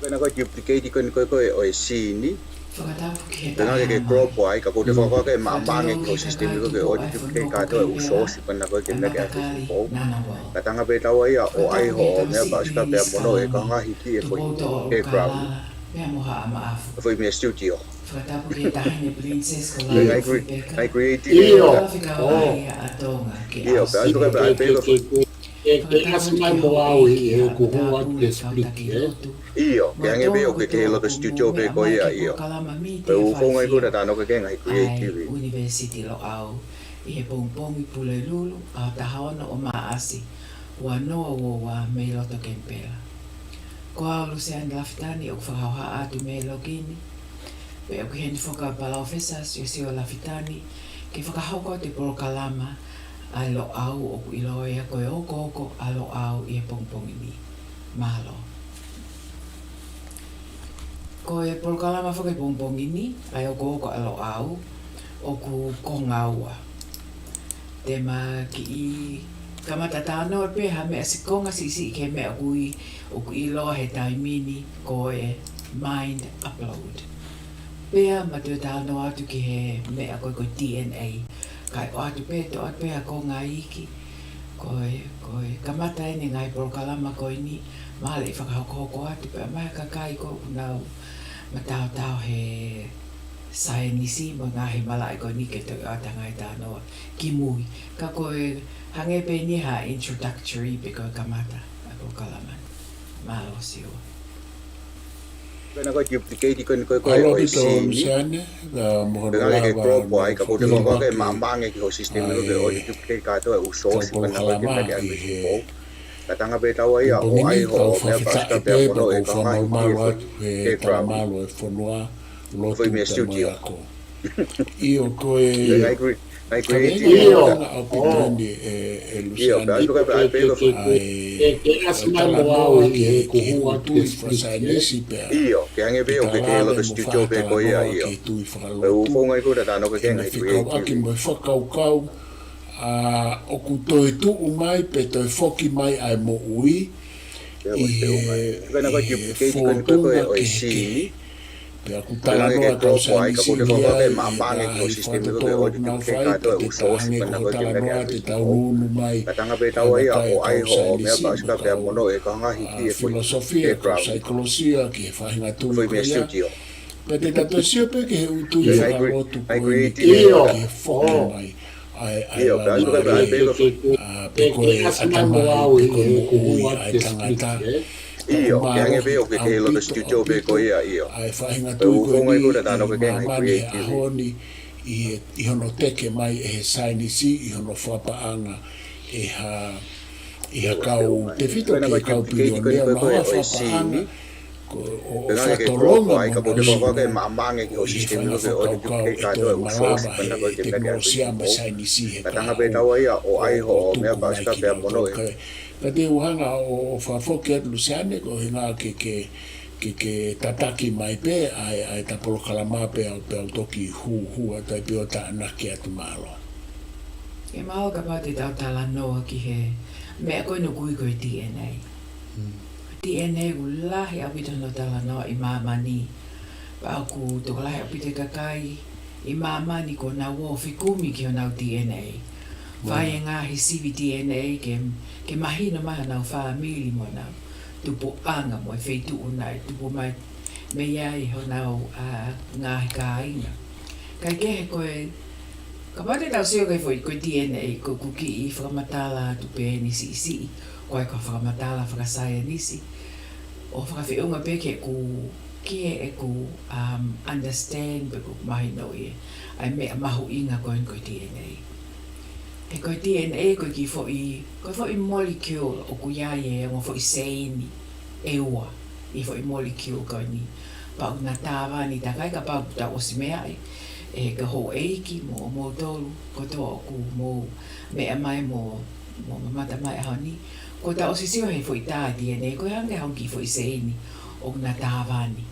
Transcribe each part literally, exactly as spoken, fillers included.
Pea naʻa ko e duplicate ko eni ko e ko e ʻo e sini. Pea naʻa ke crop ai, ka ʻoku te fakaʻamu ke maʻamaʻange ki ho system ko e ʻo e duplicate kātoa e ʻū source, pea naʻa ko e ke make a Facebook. Ka tanga pē tau ai ʻo ʻai hoʻo meʻa pea ʻosi ka pea mono e ka ngaahi ki he foʻi background. Foʻi meʻa studio. Pea naʻa ke create. ʻIo. ʻIo, pea ʻosi ka pea ʻai pē ko e Ke, ke ʻasi mai mo au ʻi heʻeku hū atu ki he split, ē? ʻIo, ke hangē pē ʻoku ke kei loto studio pē ko ia, ʻio. Pea ʻoku ou fakaʻamu ke ke ngaahi creative. ʻUnivēsiti Loʻau ʻi he pongipongi Pulelulu, ʻaho taha ono ʻo Maʻasi, ua noa ua ua, mei loto Kenipela. Ko au Luseane Lafitani ʻoku fakahohaʻa atu mei Lokini. Pea ʻoku ʻi heni foki ʻa Palōfesa Siosiua Lafitani ke fakahoko atu e polokalama ʻa e Loʻau ʻoku ʻiloa ia ko e Okooko ʻa Loʻau ʻi he pongipongi ni. Mālō. Ko e polokalama foki he pongipongi ni, ʻa e Okooko ʻa Loʻau, ʻoku konga ua. Te ma kiʻi kamata talanoa pē ha meʻa siʻi konga siʻisiʻi ki he meʻa ʻoku ʻi, ʻoku ʻiloa he taimi ni ko e mind upload. Pea ma toe talanoa atu ki he meʻa ko e ko e D N A. Kae ʻoatu pē, toe ʻoatu pē ha konga iiki. Ko e, ko e kamata eni ngaahi polokalama ko eni, mahalo ʻe fakahokohoko atu pē mai ha kakai ko ē ʻoku nau mataotao he saienisi mo e ngaahi malaʻe ko eni ke toe ʻoatu ha ngaahi talanoa kimui. Ka ko e hangē pē eni ha introductory pe ko e kamata ʻa e polokalama. Mālō Siua. Pea naʻa ko e duplicate ko eni ko e ko e ʻo e sini. Pea naʻa ke crop ai, ka ʻoku te fakaʻamu ke maʻamaʻange ki ho system ko e ʻo e duplicate kātoa e ʻū source, pea naʻa ko e ke make a Facebook. Ka tanga pē tau ai ʻo ʻai hoʻo meʻa pea ʻosi ka pea mono e ka ngaahi ki he foʻi background. Foʻi meʻa studio. ʻIo, ko e, ʻio, ʻio, pea ʻosi ka pea ʻai pē ko e ke, ke, ke ʻasi mai mo au ʻi heʻeku hū atu ki he split, ē? ʻIo, ke hangē pē ʻoku ke kei loto studio pē ko ia, ʻio. Pea ʻoku ou fakaʻamu ke ke talanoa ki he ngaahi creative. Mo e fakakaukau, ʻa, ʻoku toe tuʻu mai pe toe foki mai ʻa e moʻui ʻi he, ʻi he fōtunga kehekehe. Pea ʻoku talanoa e kau saienisi ia ʻi he ngaahi fakatotolo ʻoku nau fai, pea te tau hangē ko e talanoa te tau unu mai. Ka tanga pē tau ai ʻo ʻai hoʻo meʻa pea ʻosi ka pea mono e ka ngaahi ki he foʻi background. Filosofia, kau saikolosia, ki he faʻahinga tui ko ia. Pea te tau toe sio pē ki he ʻū tui fakalotu ko eni ki he foki mai ʻa e, ʻa e laumālie, ʻa, pe ko e ʻatamai, pe ko e moʻui ʻa e tangata. ʻIo, ke hangē pē ʻoku ke kei loto studio pē ko ia, ʻio. ʻA e faʻahinga tui ko eni ʻi māmani he ʻaho ni, ʻi he, ʻi hono teke mai ʻe he saienisi, ʻi hono fakapaʻanga ʻe ha, ʻe ha kau tefito ki he kau pilionea, ʻo nau fakapaʻanga, ko, ʻo, ʻo fakatolonga mo ʻunuʻunu ʻi he fakakaukau ʻe toe malava ʻe he tekinolosia mo e saienisi he kahaʻu ʻo, ʻo tuku mai ki loto. Ka, ka te u hanga ʻo, ʻo fakafoki atu Luseane, ko e ʻuhinga ke, ke, ke, ke tataki mai pē ʻa e, ʻa e ta polokalama pea, pea u toki hū, hū atu ai pē ʻo tānaki atu. Mālō. ʻE mālō kapau te tau talanoa ki he meʻa ko eni ʻoku ui ko e D N A. Mm. D N A ʻoku lahi ʻaupito hono talanoa ʻi māmani. Pea ʻoku tokolahi ʻaupito e kakai ʻi māmani kuo nau ō ʻo fekumi ki honau D N A. Fai e ngaahi sivi D N A ke, ke mahino mai honau fāmili mo honau tupuʻanga mo e feituʻu naʻe tupu mai mei ai honau, ʻa, ngaahi kāinga. Kae kehe ko e, kapau te tau sio ki he foʻi ko e D N A, ko ʻeku kiʻi fakamatala atu pē eni siʻisiʻi, ko e ko e fakamatala fakasaienisi, ʻo fakafeʻunga pē ki heʻeku, ki heʻeku, um, understand pe ʻeku mahinoʻi ʻa e meʻa mahuʻinga ko eni ko e D N A. He ko e D N A ko e kiʻi foʻi, ko e foʻi molecule ʻoku ʻi ai e ongo foʻi seini ʻe ua ʻi he foʻi molecule ko eni. Pea ʻoku na tāvani takai kapau ʻoku tau ʻosi meaʻi, ʻe he kau houʻeiki mo, moutolu kotoa ʻoku mou meʻa mai mo, mo mamata mai ʻaho ni. Kuo tau ʻosi sio he foʻi tā D N A, ko e hangē ha ongo kiʻi foʻi seini ʻoku na tāvani.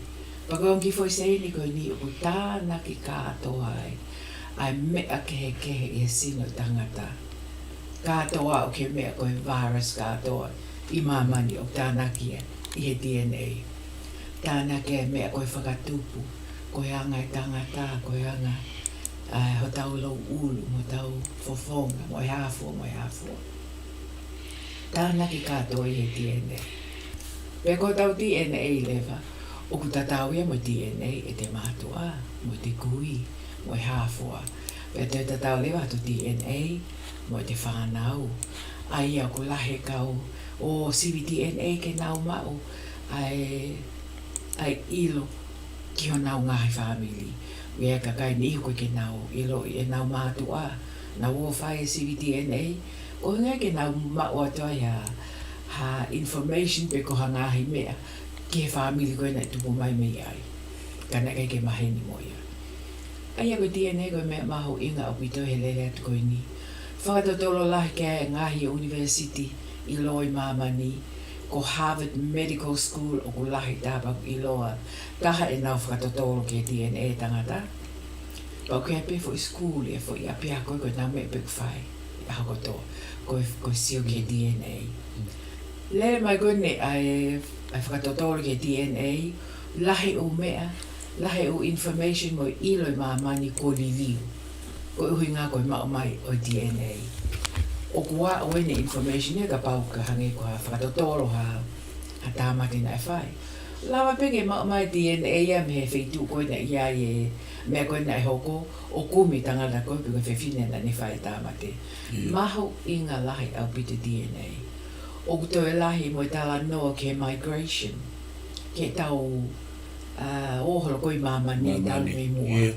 Pea ko e ongo kiʻi foʻi seini ko eni ʻoku tānaki kātoa ai ʻa e meʻa kehekehe ʻi he sino ʻo e tangata. Kātoa ʻoku ke meʻa ko e virus kātoa ʻi māmani ʻoku tānaki ia ʻi he D N A. Tānaki e meʻa ko e fakatupu, ko e anga e tangata, ko e anga, ā, hotau louʻulu, mo hotau fofonga, mo e hā fua, mo e hā fua. Tānaki kātoa ʻi he D N A. Pea ko hotau D N A leva, ʻoku tatau ia mo e D N A ʻete mātuʻa, mo ʻete kui, mo e hā fua. Pea toe tatau leva hoto D N A mo ʻete fānau. ʻA ia ʻoku lahi e kau ʻo sivi D N A ke nau maʻu ʻa e, ʻa e ʻilo ki honau ngaahi fāmili. ʻA ia ʻoku ʻikai ke nau ʻiloʻi ʻenau mātuʻa, nau ō ʻo fai e sivi D N A, ko e ʻuhinga ke nau maʻu atu ai ha, ha information pe ko ha ngaahi meʻa ki he fāmili ko ē naʻe tupu mai mei ai. Ka naʻe ʻikai ke maheni mo ia. ʻA ia ko e D N A ko e meʻa mahuʻinga ʻaupito he lele atu ko eni. Fakatotolo lahi ki ai e ngaahi ʻunivēsiti ʻiloa ʻi māmani, ko Harvard Medical School ʻoku lahi taha pē ʻoku ʻiloa taha ʻenau fakatotolo ki he D N A ʻo e tangata. Pea ʻoku ʻi ai pē foʻi school ʻi he foʻi ʻapiako ko ē naʻa nau meʻa pē ʻoku fai ʻi he ʻaho kotoa, ko e, ko e sio ki he D N A. Lele mai ko eni ʻa e, ʻa e fakatotolo ki he D N A, lahi ʻū meʻa, lahi ʻū information mo e ʻilo ʻi māmani kuo liliu. Ko e ʻuhinga ko e maʻu mai ʻo e D N A. ʻOku ʻi ai ʻene information ia kapau ʻoku hangē ko ha fakatotolo ha, ha tāmate naʻe fai. Lava pē ke maʻu mai D N A ia mei he feituʻu ko ē naʻe ʻi ai e meʻa ko ē naʻe hoko, ʻo kumi e tangata ko ē pe ko e fefine naʻa ne fai e tāmate. Mahuʻinga lahi ʻaupito D N A. ʻOku toe lahi mo e talanoa ki he migration, ke tau, ā, ō holo ko ē ʻi māmani, tau mei muʻa.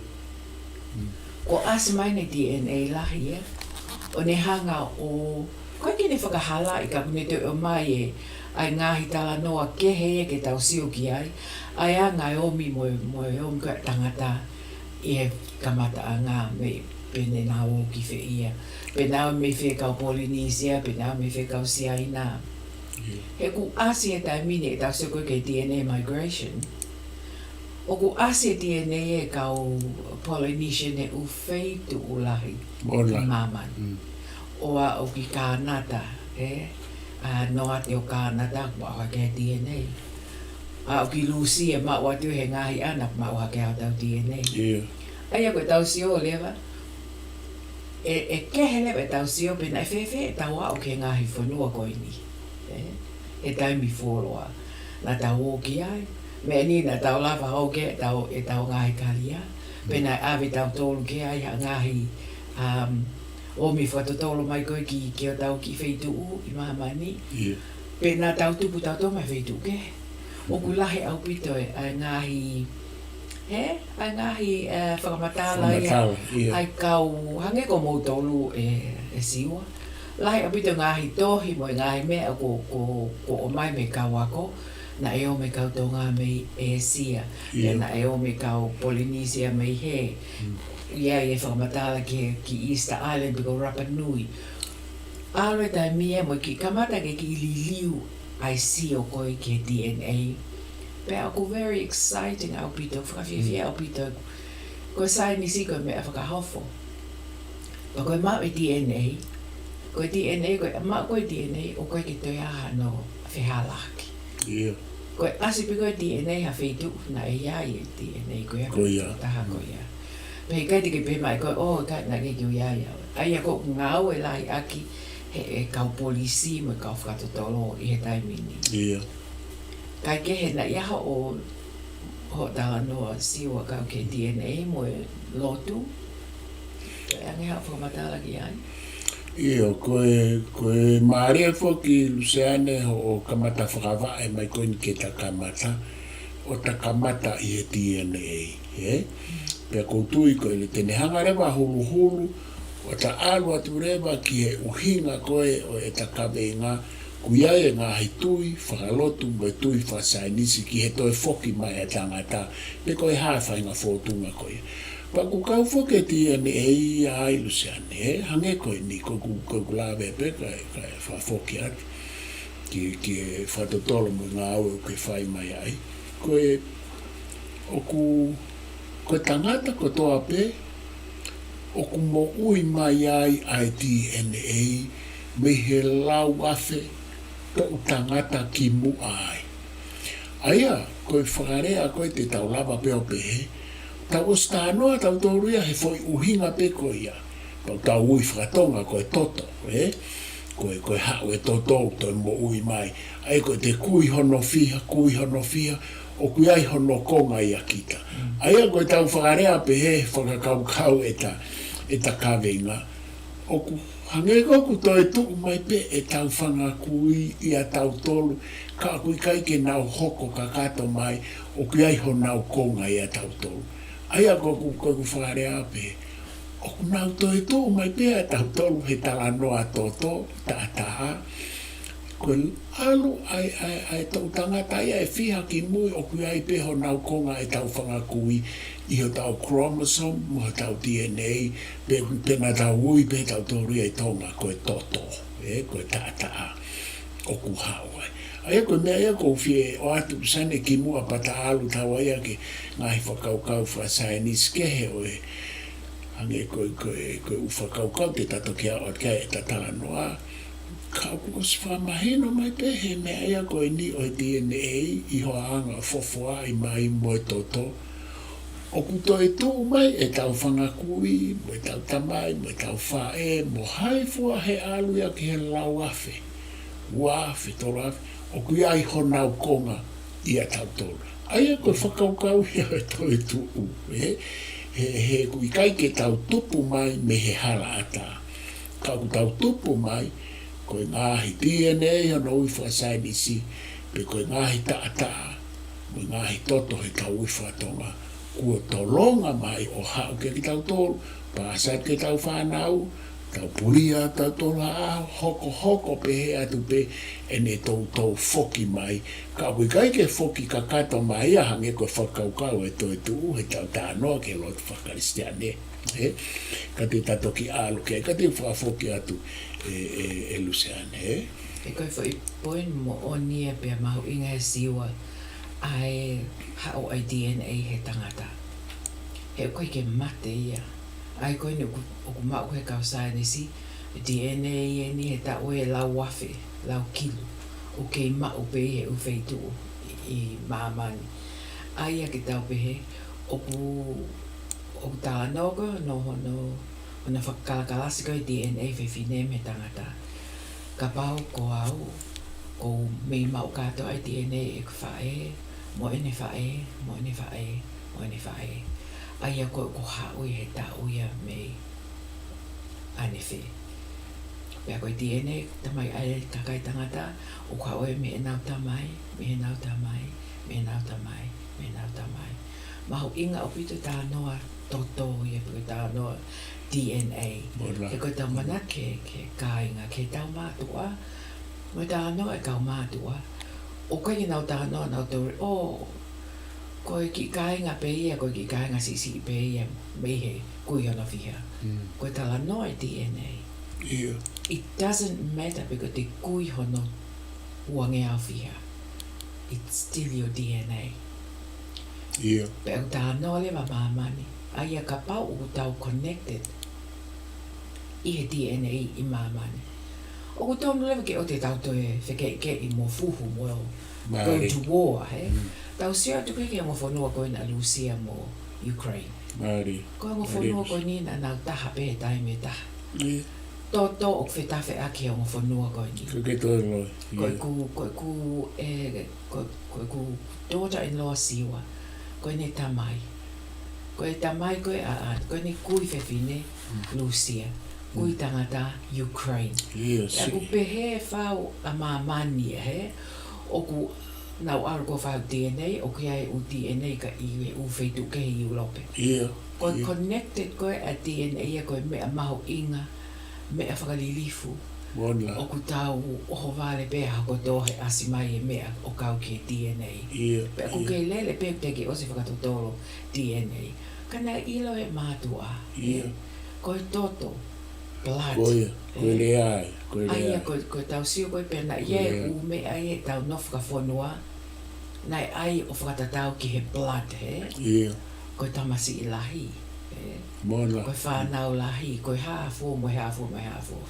Ko e ʻasi mai ʻene D N A lahi ia, ʻo ne hanga ʻo, ʻikai ke ne fakahalaʻi ka ʻoku ne toe ʻomai e, ʻa e ngaahi talanoa kehe ia ke tau sio ki ai, ʻa e anga e omi mo e, mo e omi ko ē ʻa e tangata ʻi he kamataʻanga mei pe naʻa nau ō ki fē ia, pe naʻa nau ō mei fē kau Polinisia, pe naʻa nau ō mei fē kau Siaina. He ʻoku ʻasi he taimi ni ʻetau sio ko ē ki he D N A migration, ʻoku ʻasi e D N A e kau Polynesian he ʻū feituʻu lahi ʻi māmani. ʻO aʻu ki Kānata, ē, ʻa Noate ʻo Kānata, ʻoku maʻu hake e D N A. Aʻu ki Lūsia, maʻu atu he ngaahi ʻana, ʻoku maʻu hake hotau D N A. ʻA ia ko ʻetau sio leva, ʻe, ʻe kehe leva ʻetau sio pe naʻe fēfē ʻetau aʻu ki he ngaahi fonua ko eni. Ē, he taimi fuoloa naʻa tau ō ki ai, meʻa ni naʻa tau lava ʻo ʻomi ʻetau, ʻetau ngaahi kalia, pe naʻe ʻave tautolu ki ai ha ngaahi, um, omi fakatotolo mai ko ē ki, ki hotau kiʻi feituʻu ʻi māmani. Pe naʻa tau tupu tautolu mei he feituʻu kehe. ʻOku lahi ʻaupito e, ʻa e ngaahi, he, ʻa e ngaahi, ē, fakamatala ia ʻa e kau, hangē ko moutolu ē, ē Siua. Lahi ʻaupito e ngaahi tohi mo e ngaahi meʻa ko, ko, ko ʻomai mei he kau ako, naʻe ō mei he kau Tonga mei ʻĒsia, pe naʻe ō mei he kau Polinisia mei hē. ʻI ai e fakamatala ki he, ki Easter Island pe ko Rapa Nui. ʻAlu e taimi ia mo e kiʻi kamata ke kiʻi liliu ʻa e sio ko ē ki he D N A. Pea ʻoku very exciting ʻaupito, fakafiefia ʻaupito. Ko e saienisi ko e meʻa fakahofo. Pea ko e maʻu e D N A, ko e D N A, ko e maʻu ko ē D N A, ʻoku ʻikai ke toe ʻi ai hano fehālaaki. Ko e ʻasi pē ko ē D N A ha feituʻu naʻe ʻi ai e D N A ko ia, ko ia, taha ko ia. Pea ʻikai te ke pehē mai ko e, ʻo, ʻikai naʻe ʻikai ke u ʻi ai au. ʻA ia ko e ngāue lahi ʻaki he, he kau polisi mo e kau fakatotolo ʻi he taimi ni. Kae kehe naʻe ʻi ai hoʻo, hoʻo talanoa Siua kau ki he D N A mo e lotu. Ko e ʻange haʻo fakamatala ki ai. ʻIo, ko e, ko e mālie foki Luseane hoʻo kamata fakavaʻe mai ko eni ke ta kamata, ʻo ta kamata ʻi he D N A, ē? Pea ʻoku ou tui ko e te ne hanga leva ʻo huluhulu, ʻo ta ʻalu atu leva ki he ʻuhinga ko ē ʻo ʻeta kaveinga, ʻoku ʻi ai e ngaahi tui fakalotu mo e tui fakasaienisi ki he toe foki mai e tangata, pe ko e hā e faʻahinga fōtunga ko ia. Pea ʻoku kau foki e D N A ia ai Luseane, ē? Hangē ko eni, ko ʻeku, ko ʻeku lave pē kae, kae fakafoki atu ki, ki he fakatotolo mo e ngāue ʻoku ke fai mai ai. Ko e, ʻoku, ko e tangata kotoa pē ʻoku moʻui mai ai ʻa e D N A mei he lau afe toʻu tangata kimuʻa ai. ʻA ia, ko e fakalea ko ē te tau lava pē ʻo pehē, tau ʻosi talanoa tautolu ia he foʻi ʻuhinga pē ko ia. Tau, tau ui fakatonga ko e toto, ē? Ko e, ko e haʻu e toto, toe moʻui mai. ʻA ia ko e te kui hono fiha, kui hono fiha, ʻoku ʻi ai hono konga ia kita. ʻA ia ko e tau fakalea pehē, fakakaukau ʻeta, ʻeta kaveinga. ʻOku hangē ko ē ʻoku toe tuʻu mai pē ʻetau fanga kui ʻia tautolu, ka ʻoku ʻikai ke nau hoko kakato mai, ʻoku ʻi ai honau konga ʻia tautolu. ʻA ia ko ʻeku, ko ʻeku fakalea pē, ʻoku nau toe tuʻu mai pē ʻa tautolu he talanoa toto, taʻataʻa. Ko e ʻalu ʻa e, ʻa e, ʻa e toʻu tangata ia ʻe fiha ki mui ʻoku ʻi ai pē honau konga ʻetau fanga kui ʻi hotau chromosome, mo hotau D N A, pē, pea naʻa tau ui pē tautolu ia ʻi Tonga ko e toto, ē, ko e taʻataʻa ʻoku haʻu ai. ʻA ia ko e meʻa ia ʻoku ou fie ʻoatu Sane kimuʻa pea ta ʻalu taua ia ki he ngaahi fakakaukau fakasaienisi kehe ʻo e, hangē ko e, ko e, ko e ʻū fakakaukau te ta toki ʻoatu ki ai ʻeta talanoa. Ka ʻoku ʻosi fakamahino mai pē he meʻa ia ko eni ʻo e D N A ʻi hoʻo anga ʻo fofoaʻi mai mo e toto. ʻOku toe tuʻu mai ʻetau fanga kui, mo ʻetau tamai, mo ʻetau faʻē, mo hai fua he ʻalu ia ki he lau afe, ua afe, tolu afe, ʻoku ʻi ai honau konga ʻia tautolu. ʻA ia ko e fakakaukau ia ʻo e toe tuʻu, ē? He, he ʻoku ʻikai ke tau tupu mai mei he hala ʻatā. Ka ʻoku tau tupu mai, ko e ngaahi D N A hono ui fakasaienisi, pe ko e ngaahi taʻataʻa, mo e ngaahi toto he tau ui fakatonga, kuo tolonga mai ʻo haʻu kia kitautolu, pasa ki heʻetau fānau, tau pulia tautolu ha ʻaho, hokohoko pehē atu pē ʻene toutou foki mai, ka ʻoku ʻikai ke foki kakato mai ia hangē ko e fakakaukau ʻo e toe tuʻu he tau talanoa ki he lotu fakakalisitiane. Ē, ka te ta toki ʻalu ki ai, ka te u fakafoki atu ē, ē, ē Luseane, ē? ʻE ko e foʻi point moʻoni ia pea mahuʻinga ʻe Siua ʻa e haʻu ʻa e D N A he tangata. He ʻoku ʻikai ke mate ia. ʻA ia ko eni ʻoku, ʻoku maʻu he kau saienisi, D N A eni he taʻu ʻe lau afe, lau kilu. ʻOku kei maʻu pē ʻi he ʻū feituʻu ʻi, ʻi māmani. ʻA ia ke tau pehē, ʻoku ʻoku talanoa ko ē hono, hono, hono fakakalakalasi ko ē D N A fefine mei he tangata. Kapau ko au, ʻoku ou mei maʻu kātoa ʻa e D N A ʻeku faʻē, mo ʻene faʻē, mo ʻene faʻē, mo ʻene faʻē. ʻA ia ko ē ʻoku haʻu ia he taʻu ia mei ʻanefē. Pea ko e D N A tamai ʻa e kakai tangata, ʻoku haʻu ia mei heʻenau tamai, mei heʻenau tamai, mei heʻenau tamai, mei heʻenau tamai. Mahuʻinga ʻaupito talanoa toto ia pe ko e talanoa D N A. Mola. He ko e tau manatu ki he, ki he kāinga, ki he tau mātuʻa, mo e talanoa e kau mātuʻa. ʻOku ʻikai ke nau talanoa nautolu, ʻo, ko e kiʻi kāinga pē ia, ko e kiʻi kāinga siʻisiʻi pē ia, mei he kui hono fiha. Mm. Ko e talanoa e D N A. ʻIo. It doesn't matter pe ko e te kui hono uangeau fiha. It's still your D N A. ʻIo. Pea ʻoku talanoa leva māmani. ʻA ia kapau ʻoku tau connected ʻi he D N A ʻi māmani. ʻOku tonu leva ke ʻoua te tau toe fekeʻikeʻi mo fuhu mo go to war, he? Mm. Tau sio atu ki he ongo fonua ko ena Lūsia mo Ukraine. Mālie. Ko e ongo fonua ko eni naʻa nau taha pē he taimi ʻe taha. ʻIo. Toto ʻoku fetafeʻaki he ongo fonua ko eni. Ko e ke toe loi. Ko ʻeku, ko ʻeku, ē, ko, ko ʻeku daughter-in-law Siua. Ko ʻene tamai. Ko e tamai ko ē ʻa, ʻa, ko ʻene kui fefine, mm, Lūsia. Kui, mm, tangata Ukraine. ʻIo, siʻi. ʻOku pehē fau ʻa māmani, he? ʻOku nau ʻalu ko e fai D N A, ʻoku ʻi ai e ʻū D N A ka ʻi he ʻū feituʻu kehe ʻi ʻIulope. ʻIo, ʻio. Ko e connected ko ē ʻa e D N A ia ko e meʻa mahuʻinga, meʻa fakalilifu. Mola. ʻOku tau ʻohovale pē ʻa e hoko tō he ʻasi mai e meʻa ʻo kau ki he D N A. ʻIo, pea ʻoku, ʻio, kei lele pē te ke ʻosi fakatotolo D N A. Ka naʻe ʻilo e mātuʻa. ʻIo. Ko e toto, blood. Ko ia, ko e, ē, lea ia, ko e, ʻa ia lea. Ko, ko e tau sio ko ē pea naʻe ʻi ai, ko e lea, ʻū meʻa ia ʻetau nofo fakafonua. Naʻe ʻai ʻo fakatatau ki he blood, he? ʻIo. Ko e tamasiʻi lahi, he? Mola. Ko e fānau lahi, ko e hā fua, mo e hā fua, mo e hā fua.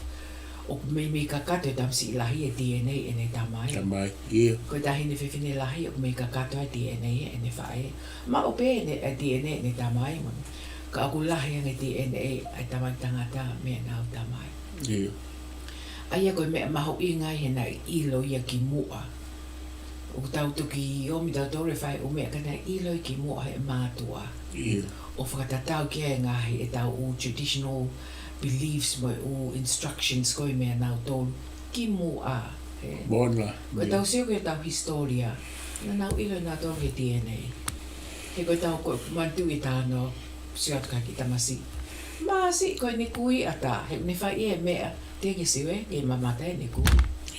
ʻoku meimei kakato e tamasiʻi lahi e D N A ʻene tamai. Tamai, ʻio. Ko e taʻahine fefine lahi ʻoku meimei kakato e D N A ʻene faʻē. Maʻu pē ʻene, e D N A ʻene tamai mo. Ka ʻoku lahi ange D N A ʻa e tamaiki tangata mei heʻenau tamai. ʻIo. ʻA ia ko e meʻa mahuʻinga ia he naʻe ʻilo ia kimuʻa. ʻOku tau toki ʻomi tautolu e faʻē ʻū meʻa ka naʻe ʻilo ia kimuʻa he mātuʻa. ʻIo. ʻO fakatatau ki ai e ngaahi ʻetau ʻū traditional beliefs mo e ʻū instructions ko ē meiate kinautolu kimuʻa. He. Mona. Ko ʻetau sio ki heʻetau hisitōlia, naʻa nau ʻilo ʻe nautolu he D N A. He ko ʻetau ko e manatuʻi ʻetau sio atu ki he tamasiʻi. Masiʻi ko ʻene kui ʻatā, he ʻoku ne fai e meʻa, teʻeki ke sio ʻe, ke mamata ʻene kui.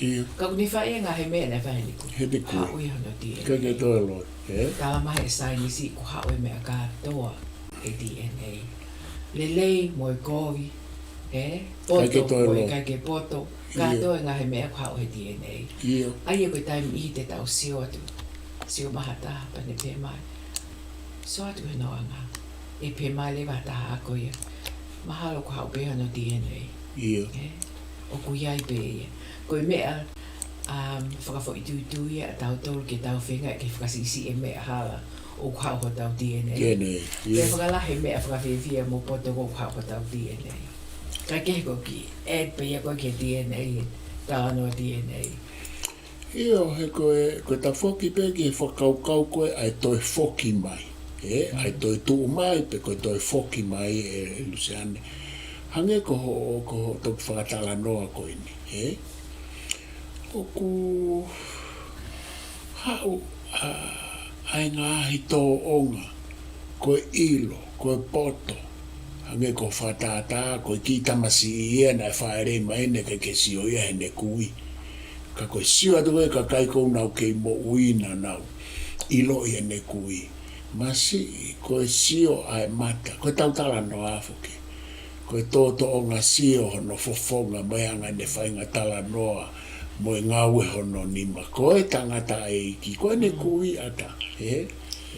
ʻIo. Ka ʻoku ne fai e ngaahi meʻa naʻe fai ʻe he kui. He ʻene kui. Haʻu ia hono D N A. ʻIkai ke toe loa, ē? Talamai ʻe he saienisi kuo haʻu e meʻa kātoa he D N A. Lelei mo e kovi, ē? ʻIkai ke toe loa. Poto mo e ʻikai ke poto. ʻIo. Kātoa e ngaahi meʻa kuo haʻu he D N A. ʻIo. ʻA ia ko e taimi ʻe niʻihi te tau sio atu. Sio mai ha taha pea ne pehē mai. Sio atu he noanga. ʻE pehē mai leva ha taha ko ia. Mahalo kuo haʻu pē hono D N A. ʻIo. Ē? ʻOku ʻi ai pē ia. Ko e meʻa, um, fakafoʻituitui ia ʻa tautolu ke tau feinga ke fakasiʻisiʻi e meʻa hala ʻoku haʻu hotau D N A. D N A, ʻio. Pea fakalahi e meʻa fakafiefia mo poto ʻoku haʻu hotau D N A. Ka ke ko ki, e pē ia ko e ki he D N A, talanoa D N A. ʻIo, he ko e, ko e tafoki pē ki he fakakaukau ko ē ʻa e toe foki mai. Ē, ʻa e toe tuʻu mai, pe ko e toe foki mai ē, ē Luseane. Hangē ko hoʻo, ko hoʻo toki fakatalanoa ko eni, ē? ʻOku haʻu ʻa, ʻa e ngaahi tōʻonga, ko e ʻilo, ko e poto, hangē ko e fakatātā, ko e kiʻi tamasiʻi ia naʻe fāʻeleʻi mai naʻe ʻikai ke sio ia heʻene kui. Ka ko e sio atu ko ē kakai ʻoku nau kei moʻui naʻa nau ʻiloʻi ʻene kui. Masiʻi, ko e sio ʻa e mata, ko ʻetau talanoa foki. Ko e tō tōʻonga sio hono fofonga mo e anga ʻene faʻahinga talanoa, mo e ngāue hono nima. Ko e tangataʻeiki, ko ʻene kui ʻatā, ē?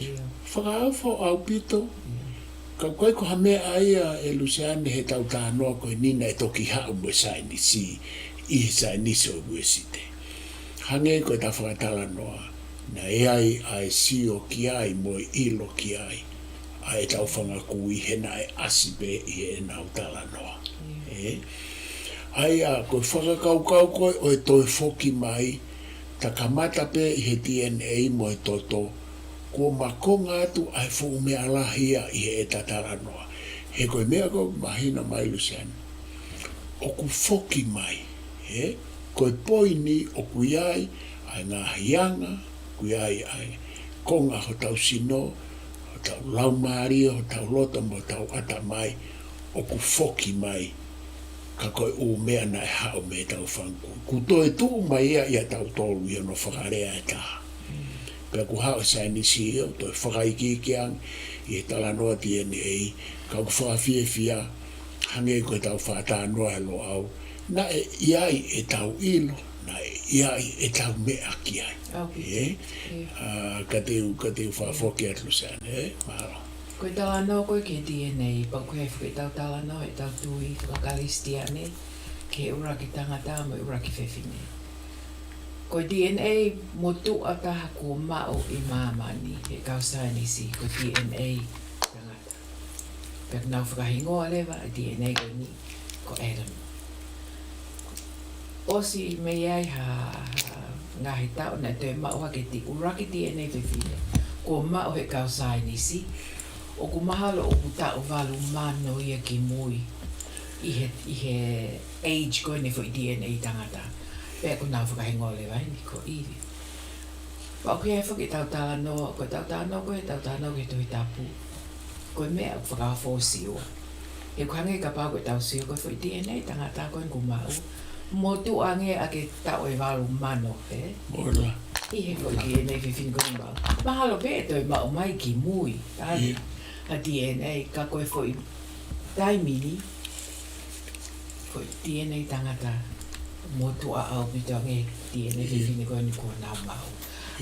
ʻIo. Fakaofo ʻaupito, ʻio. Ka ʻoku ʻikai ko ha meʻa ia ē Luseane heʻetau talanoa ko eni naʻe toki haʻu mo e saienisi, ʻi he saienisi ʻo e uēsite. Hangē ko ʻeta fakatalanoa, naʻe ʻi ai ʻa e sio ki ai mo e ʻilo ki ai ʻa ʻetau fanga kui he naʻe ʻasi pē ʻi heʻenau talanoa. ʻIo. Ē? ʻA ia ko e fakakaukau ko ē ʻo e toe foki mai, ta kamata pē ʻi he D N A mo e toto, kuo makonga atu ʻa e fuʻu meʻa lahi ia ʻi heʻeta talanoa. He ko e meʻa ʻoku mahino mai Luseane, ʻoku foki mai, ē? Ko e poini ʻoku ʻi ai ʻa e ngaahi anga, ʻoku ʻi ai ʻa e konga hotau sino, hotau laumālie, hotau loto mo hotau ʻatamai, ʻoku foki mai. Ka ko e ʻū meʻa naʻe haʻu mei heʻetau fanga kui. Kuo toe tuʻu mai ia ʻia tautolu ʻi hono fakalea ʻe taha. Pea kuo haʻu e saienisi ia ʻo toe fakaikiiki ange ʻi he talanoa D N A, ka ʻoku fakafiefia, hangē ko ʻetau fakatalanoa ʻi Loʻau, naʻe ʻi ai ʻetau ʻilo, naʻe ʻi ai ʻetau meʻa ki ai. ʻOku. Ē? ʻIo. ʻA, ka te u, ka te u fakafoki atu Luseane, ē? Mahalo. Ko e talanoa ko ē ki he D N A, pea ʻoku ʻi ai foki ʻetau talanoa ʻetau tui fakakalisitiane, ki he ʻuluaki tangata mo e ʻuluaki fefine. Ko e D N A motuʻa taha kuo maʻu ʻi māmani, ʻe he kau saienisi, ko e D N A tangata. Pea ʻoku nau fakahingoa leva e D N A ko eni ko Adam. ʻOsi mei ai ha, ha ngaahi taʻu naʻe toe maʻu hake e ʻuluaki D N A fefine kuo maʻu ʻe he kau saienisi, ʻoku mahalo ʻoku taʻu valu mano ia kimui ʻi he, ʻi he age ko eni e foʻi D N A tangata. Pea ʻoku nau fakahingoa leva eni ko Eve. Pea ʻoku ʻi ai foki ʻetau talanoa, ko ʻetau talanoa ko ē, ʻetau talanoa ki he Tohi Tapu. Ko e meʻa ʻoku fakaofo ʻo sio. He ʻoku hangē kapau ko ʻetau sio ko e foʻi D N A tangata ko ē kuo maʻu. Motuʻa ange ʻaki e taʻu ʻe valu mano, ē? Mola. ʻI he foʻi D N A fefine kuo maʻu. Mahalo pē ʻe toe maʻu mai kimui, ʻa, ʻIo. ʻa D N A, ka ko e foʻi taimi ni, ko e D N A tangata motuʻa ʻaupito ange D N A ʻIo. fefine ko eni kuo nau maʻu.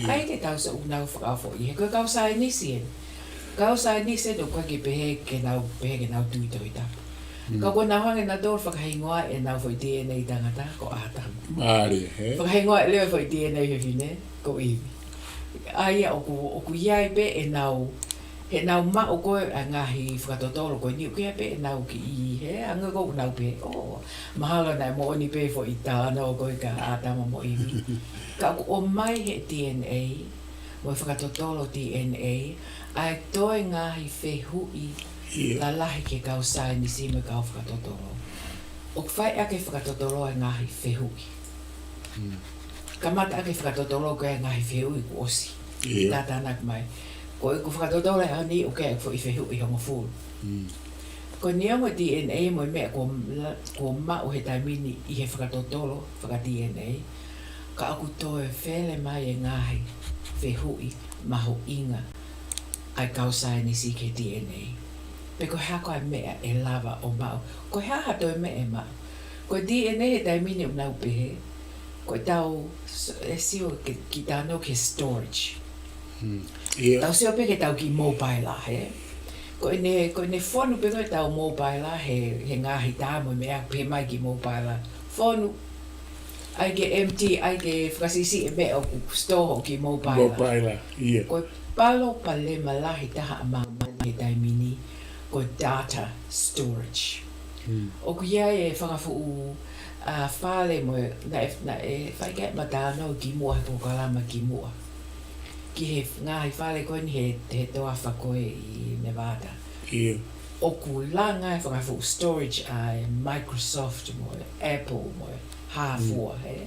ʻIo. ʻA ia te tau sio ʻoku nau fakaofo ʻi he ko e kau saienisi ē. Kau saienisi ē ʻoku ʻikai ke pehē ke nau, pehē ke nau tui Tohi Tapu. Ka ko ʻenau hanga ʻe nautolu ʻo fakahingoa ʻenau foʻi D N A tangata ko ʻĀtama. Mālie, he? Fakahingoa leva e foʻi D N A fefine ko ʻIvi. ʻA ia ʻoku, ʻoku ʻi ai pē ʻenau, heʻenau maʻu ko ē ʻa e ngaahi fakatotolo ko eni ʻoku ʻi ai pē ʻenau kiʻi, he, anga ko ē ʻoku nau pehē, ʻō, mahalo naʻe moʻoni pē foʻi talanoa ko ē kia ʻĀtama mo ʻIvi. Ka ʻoku ʻomai he D N A, mo e fakatotolo D N A, ʻa e toe ngaahi fehuʻi ʻIo. lalahi ki he kau saienisi mo e kau fakatotolo. ʻOku fai ʻaki e fakatotolo e ngaahi fehuʻi. Mm. Kamata ʻaki e fakatotolo ko e ngaahi fehuʻi kuo ʻosi. ʻIo. Tātānaki mai. Ko ʻeku fakatotolo he ʻaho ni ʻoku ʻi ai e foʻi fehuʻi hongofulu. Mm. Ko e neongo e D N A mo e meʻa kuo la-, kuo maʻu he taimi ni ʻi he fakatotolo faka-D N A, ka ʻoku toe fele mai e ngaahi fehuʻi mahuʻinga ʻa e kau saienisi ki he D N A. Pe ko e hā koā e meʻa ʻe lava ʻo maʻu. Ko e hā ha toe meʻa ʻe maʻu. Ko e D N A he taimi ni ʻoku nau pehē, ko ʻetau s-, ʻe sio ki, ki he talanoa ki he storage. Hmm. ʻIo. Tau sio pē ki heʻetau kiʻi mobile, he? Ko ʻene, ko ʻene fonu pē ko ē ʻetau mobile he, he ngaahi tā mo e meʻa pē mai ki he mobile. Fonu. ʻAi ke empty, ʻai ke fakasiʻisiʻi e meʻa ʻoku store hoʻo kiʻi mobile. Mobile, ʻio. Ko e palopalema lahi taha ʻa māmani he taimi ni, ko e data storage. Hmm. ʻOku ʻi ai e fanga fuʻu, ʻa, fale mo e, naʻe, naʻe fai ki ai ʻema talanoa kimuʻa he polokalama kimuʻa. Ki he ngaahi fale ko eni he, he toafa ko ē ʻi Nevada. ʻIo. ʻOku langa e fanga fuʻu storage ʻa e Microsoft mo e Apple mo e hā fua, he?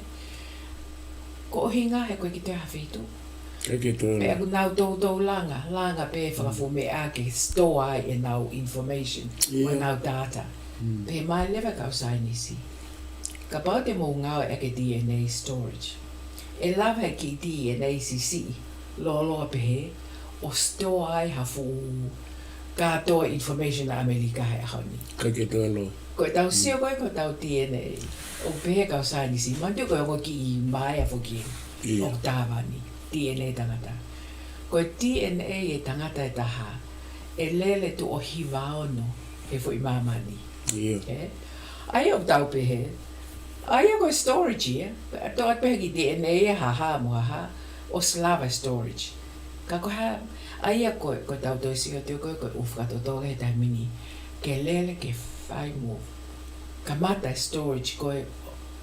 Ko e ʻuhinga he ʻoku ʻikai ke toe ʻi ai ha feituʻu. ʻIkai ke toe. Pea ʻoku nau toutou langa, langa pē fanga fuʻu meʻa ke store ai ʻenau information, ʻio, mo ʻenau data. Mm. Pea mālie leva e kau saienisi. Kapau te mou ngāueʻaki e D N A storage, ʻe lava e kiʻi D N A siʻisiʻi lōloa pehē ʻo store ai ha fuʻu kātoa information ʻa ʻAmelika he ʻaho ni. ʻIkai ke toe lōloa. Ko ʻetau sio ko ē ki hotau D N A, ʻoku pehē e kau saienisi, manatuʻi ko e ongo kiʻi maea foki ʻeni, ʻio, ʻoku tāvani, D N A tangata. Ko e D N A e tangata ʻe taha, ʻe lele tuʻo hiva ono he foʻi māmani. ʻIo. Ē? ʻA ia ʻoku tau pehē, ʻa ia ko e storage ia, ʻe toe pehē ki D N A ia ha hā mo ha hā, ʻosi lava e storage. Ka ko e hā, ʻa ia ko e, ko ʻetau toe sio atu ko ē, ko e ʻū fakatotolo he taimi ni, ke lele ke fai mo kamata e storage ko ē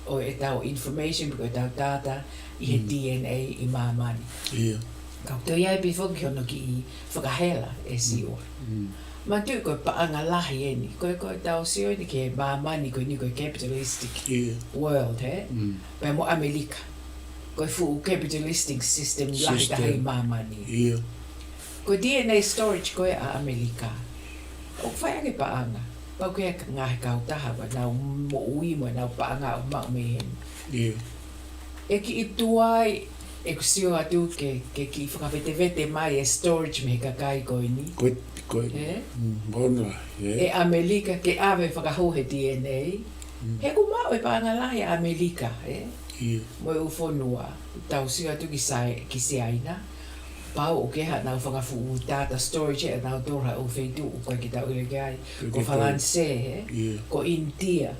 ʻo ʻetau information, ko ʻetau data ʻi he, mm, D N A ʻi māmani. ʻIo. Ka ʻoku toe ʻi ai pē foki hono kiʻi fakahela ʻe Siua. Mm. Manatuʻi ko e paʻanga lahi ʻeni. Ko e, ko ʻetau sio ʻeni ki he māmani ko eni ko e capitalistic, ʻio, world, he? Mm. Pea mo ʻAmelika. Ko e fuʻu capitalistic system lahi taha ʻi māmani. System. ʻIo. Ko e D N A storage ko ē ʻa ʻAmelika, ʻoku fai ʻaki e paʻanga. Pau ke ngaahi kautaha, ʻoku nau moʻui mo ʻenau paʻanga ʻoku maʻu mei heni. ʻIo. ʻE kiʻi tuai, ʻeku sio atu ke, ke kiʻi fakavetevete mai e storage mei he kakai ko eni. Ko e, ko e, ē? Mm, mauna, ē? ʻE ʻAmelika ke ʻave fakahū he D N A. Mm. He ʻoku maʻu e paʻanga lahi ʻa ʻAmelika, ē? ʻIo. Mo e ʻū fonua, tau sio atu ki Sai-, ki Siaina. Pau ʻoku ʻi ai haʻanau fanga fuʻu data storage ʻe nautolu he ʻū feituʻu ʻoku ʻikai ke tau ʻilo ki ai. Ko Falanisē, ē? ʻIo. Ko ʻInitia.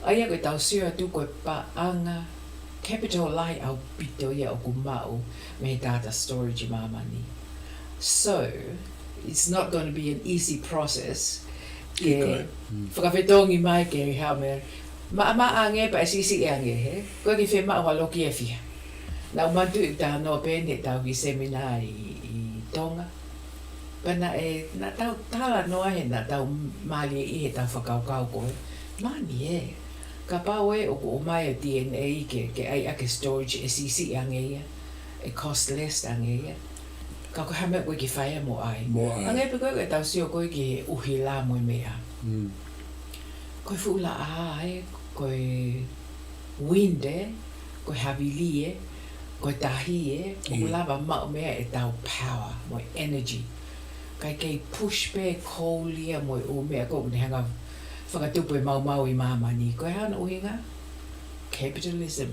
ʻA ia ko ʻetau sio atu ko e paʻanga capital lahi ʻaupito ia ʻoku maʻu mei he data storage ʻi māmani. So, it's not gonna be an easy process ke, ʻikai, mm, fakafetongi mai ke hame maʻamaʻa ange pea siʻisiʻi ange, he? ʻOku ʻikai ke fiemaʻu ha loki ʻe fiha. Naʻá ku manatuʻi ʻeku talanoa pē ʻeni heʻetau kiʻi semina ʻi, ʻi Tonga. Pea naʻe, naʻa tau talanoa he naʻa tau mālieʻi heʻetau fakakaukau ko ē. Mālie ē. Kapau ē ʻoku ʻomai e D N A ke, ke ʻai ʻaki e storage ʻe siʻisiʻi ange ia, ʻe costless ange ia. Ka ko e hā e meʻa ʻoku ʻikai ke fai mo ʻai. Mo ʻai. Hangē pē ko ē ʻetau sio ko ē ki he ʻuhila mo e meʻa. Mm. Ko e fuʻu laʻā ē, ko e wind ē, ko e havili ē, ko e tahi ē, ʻoku, ʻio, lava maʻu mei ai ʻetau power mo e energy. Kae kei push pē coal ia mo e ʻū meʻa ko ē ʻoku ne hanga fakatupu e maumau ʻi māmani. Ko e hā hono ʻuhinga? Capitalism.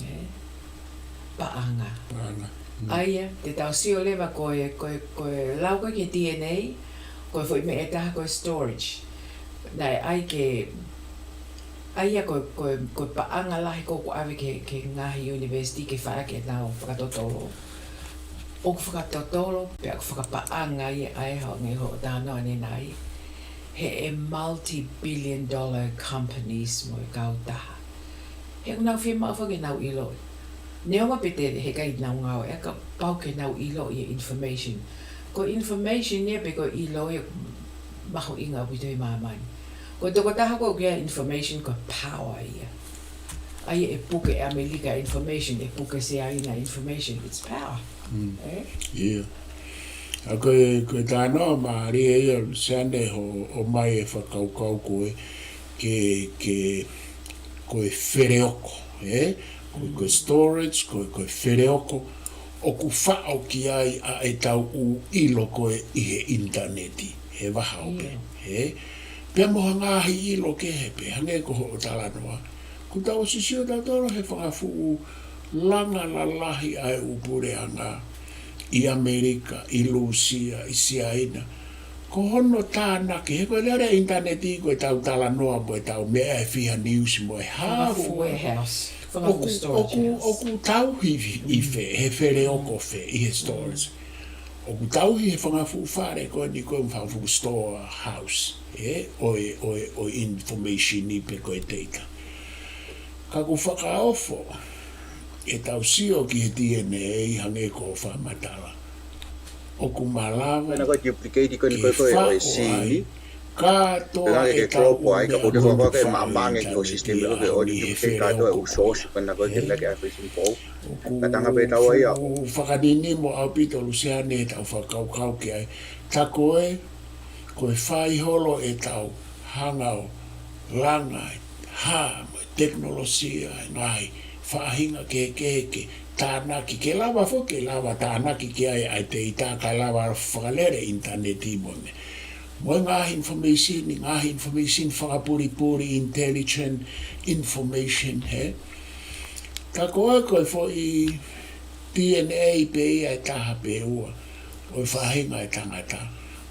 Ē? Paʻanga. Paʻanga. Mm. ʻA ia, te tau sio leva ko e, ko e, ko e lau ko ē ki he D N A, ko e foʻi meʻa ʻe taha ko e storage. Naʻe ʻai ke, ʻa ia ko, ko, ko e paʻanga lahi ko ē ʻoku ʻave ki he, ki he ngaahi university ke fai ʻaki ʻenau fakatotolo. ʻOku fakatotolo, pea ʻoku fakapaʻanga ia ʻa e hangē hoʻo talanoa ʻanenai. He ʻe multi-billion dollar companies mo e kautaha. He ʻoku nau fiemaʻu foki ke nau ʻilo. Neongo pē ʻe ʻikai ke nau ngāue, ʻe kapau ke nau ʻilo ʻa e information. Ko e information ia pe ko e ʻilo ia mahuʻinga ʻaupito ʻi māmani. Ko e tokotaha ko ē ʻoku ʻi ai e information ko e power ia. ʻA ia ʻe puke ʻe ʻAmelika e information, ʻe puke Siaina e information, it's power. Mm. Eh? Yeah. ʻA ko e, ko e talanoa mālie ia, Luseane, hoʻo, ʻomai e fakakaukau ko ē, ke, ke, ko e feleoko, eh? Ko, ko e storage, ko, ko e feleoko, ʻoku faʻo ki ai ʻa ʻetau ʻū ʻilo ko ē ʻi he ʻinitaneti, he vahaʻa ope, eh? Pea mo ha ngaahi ʻilo kehe pē, hangē ko hoʻo talanoa. Kuo tau sio tautolu he fanga fuʻu langa lalahi ʻa e ʻū puleʻanga ʻi ʻAmelika, ʻi Lūsia, ʻi Siaina. Ko hono tānaki, he ko e lele ʻinitaneti ko ʻetau talanoa mo ʻetau meʻa ʻe fiha news mo e hā fua. Fanga fuʻu warehouse, fanga fuʻu storage house. ʻOku tauhi ʻi fē, he feleoko fē, ʻi he storage. ʻOku tauhi he fanga fuʻu fale ko eni ko e fanga fuʻu storehouse, eh, ʻo e, ʻo e, ʻo e information pe ko e data. Ka ʻoku fakaofo ʻetau sio ki he D N A hangē ko hoʻo fakamatala. ʻOku malava ke faʻo ai kātoa ʻetau ʻū meʻa ko eni ʻoku fai ʻi he ʻinitaneti ʻi he feleoko. ʻOku fuʻu fakanini mo ʻaupito, Luseane, ʻetau fakakaukau ki ai. Tā ko ē, ko e fai holo ʻetau hanga ʻo langa e hā mo e tekinolosia, e ngaahi faʻahinga kehekehe ke tānaki, ke lava foki, ke lava tānaki ki ai ʻa e data, kae lava fakalele ʻinitaneti mo e meʻa. Mo e ngaahi information, ngaahi information fakapulipuli, intelligent information, he. Ka ko e, ko e foʻi D N A pē ia ʻe taha pe ua ʻo e faʻahinga ʻo e tangata.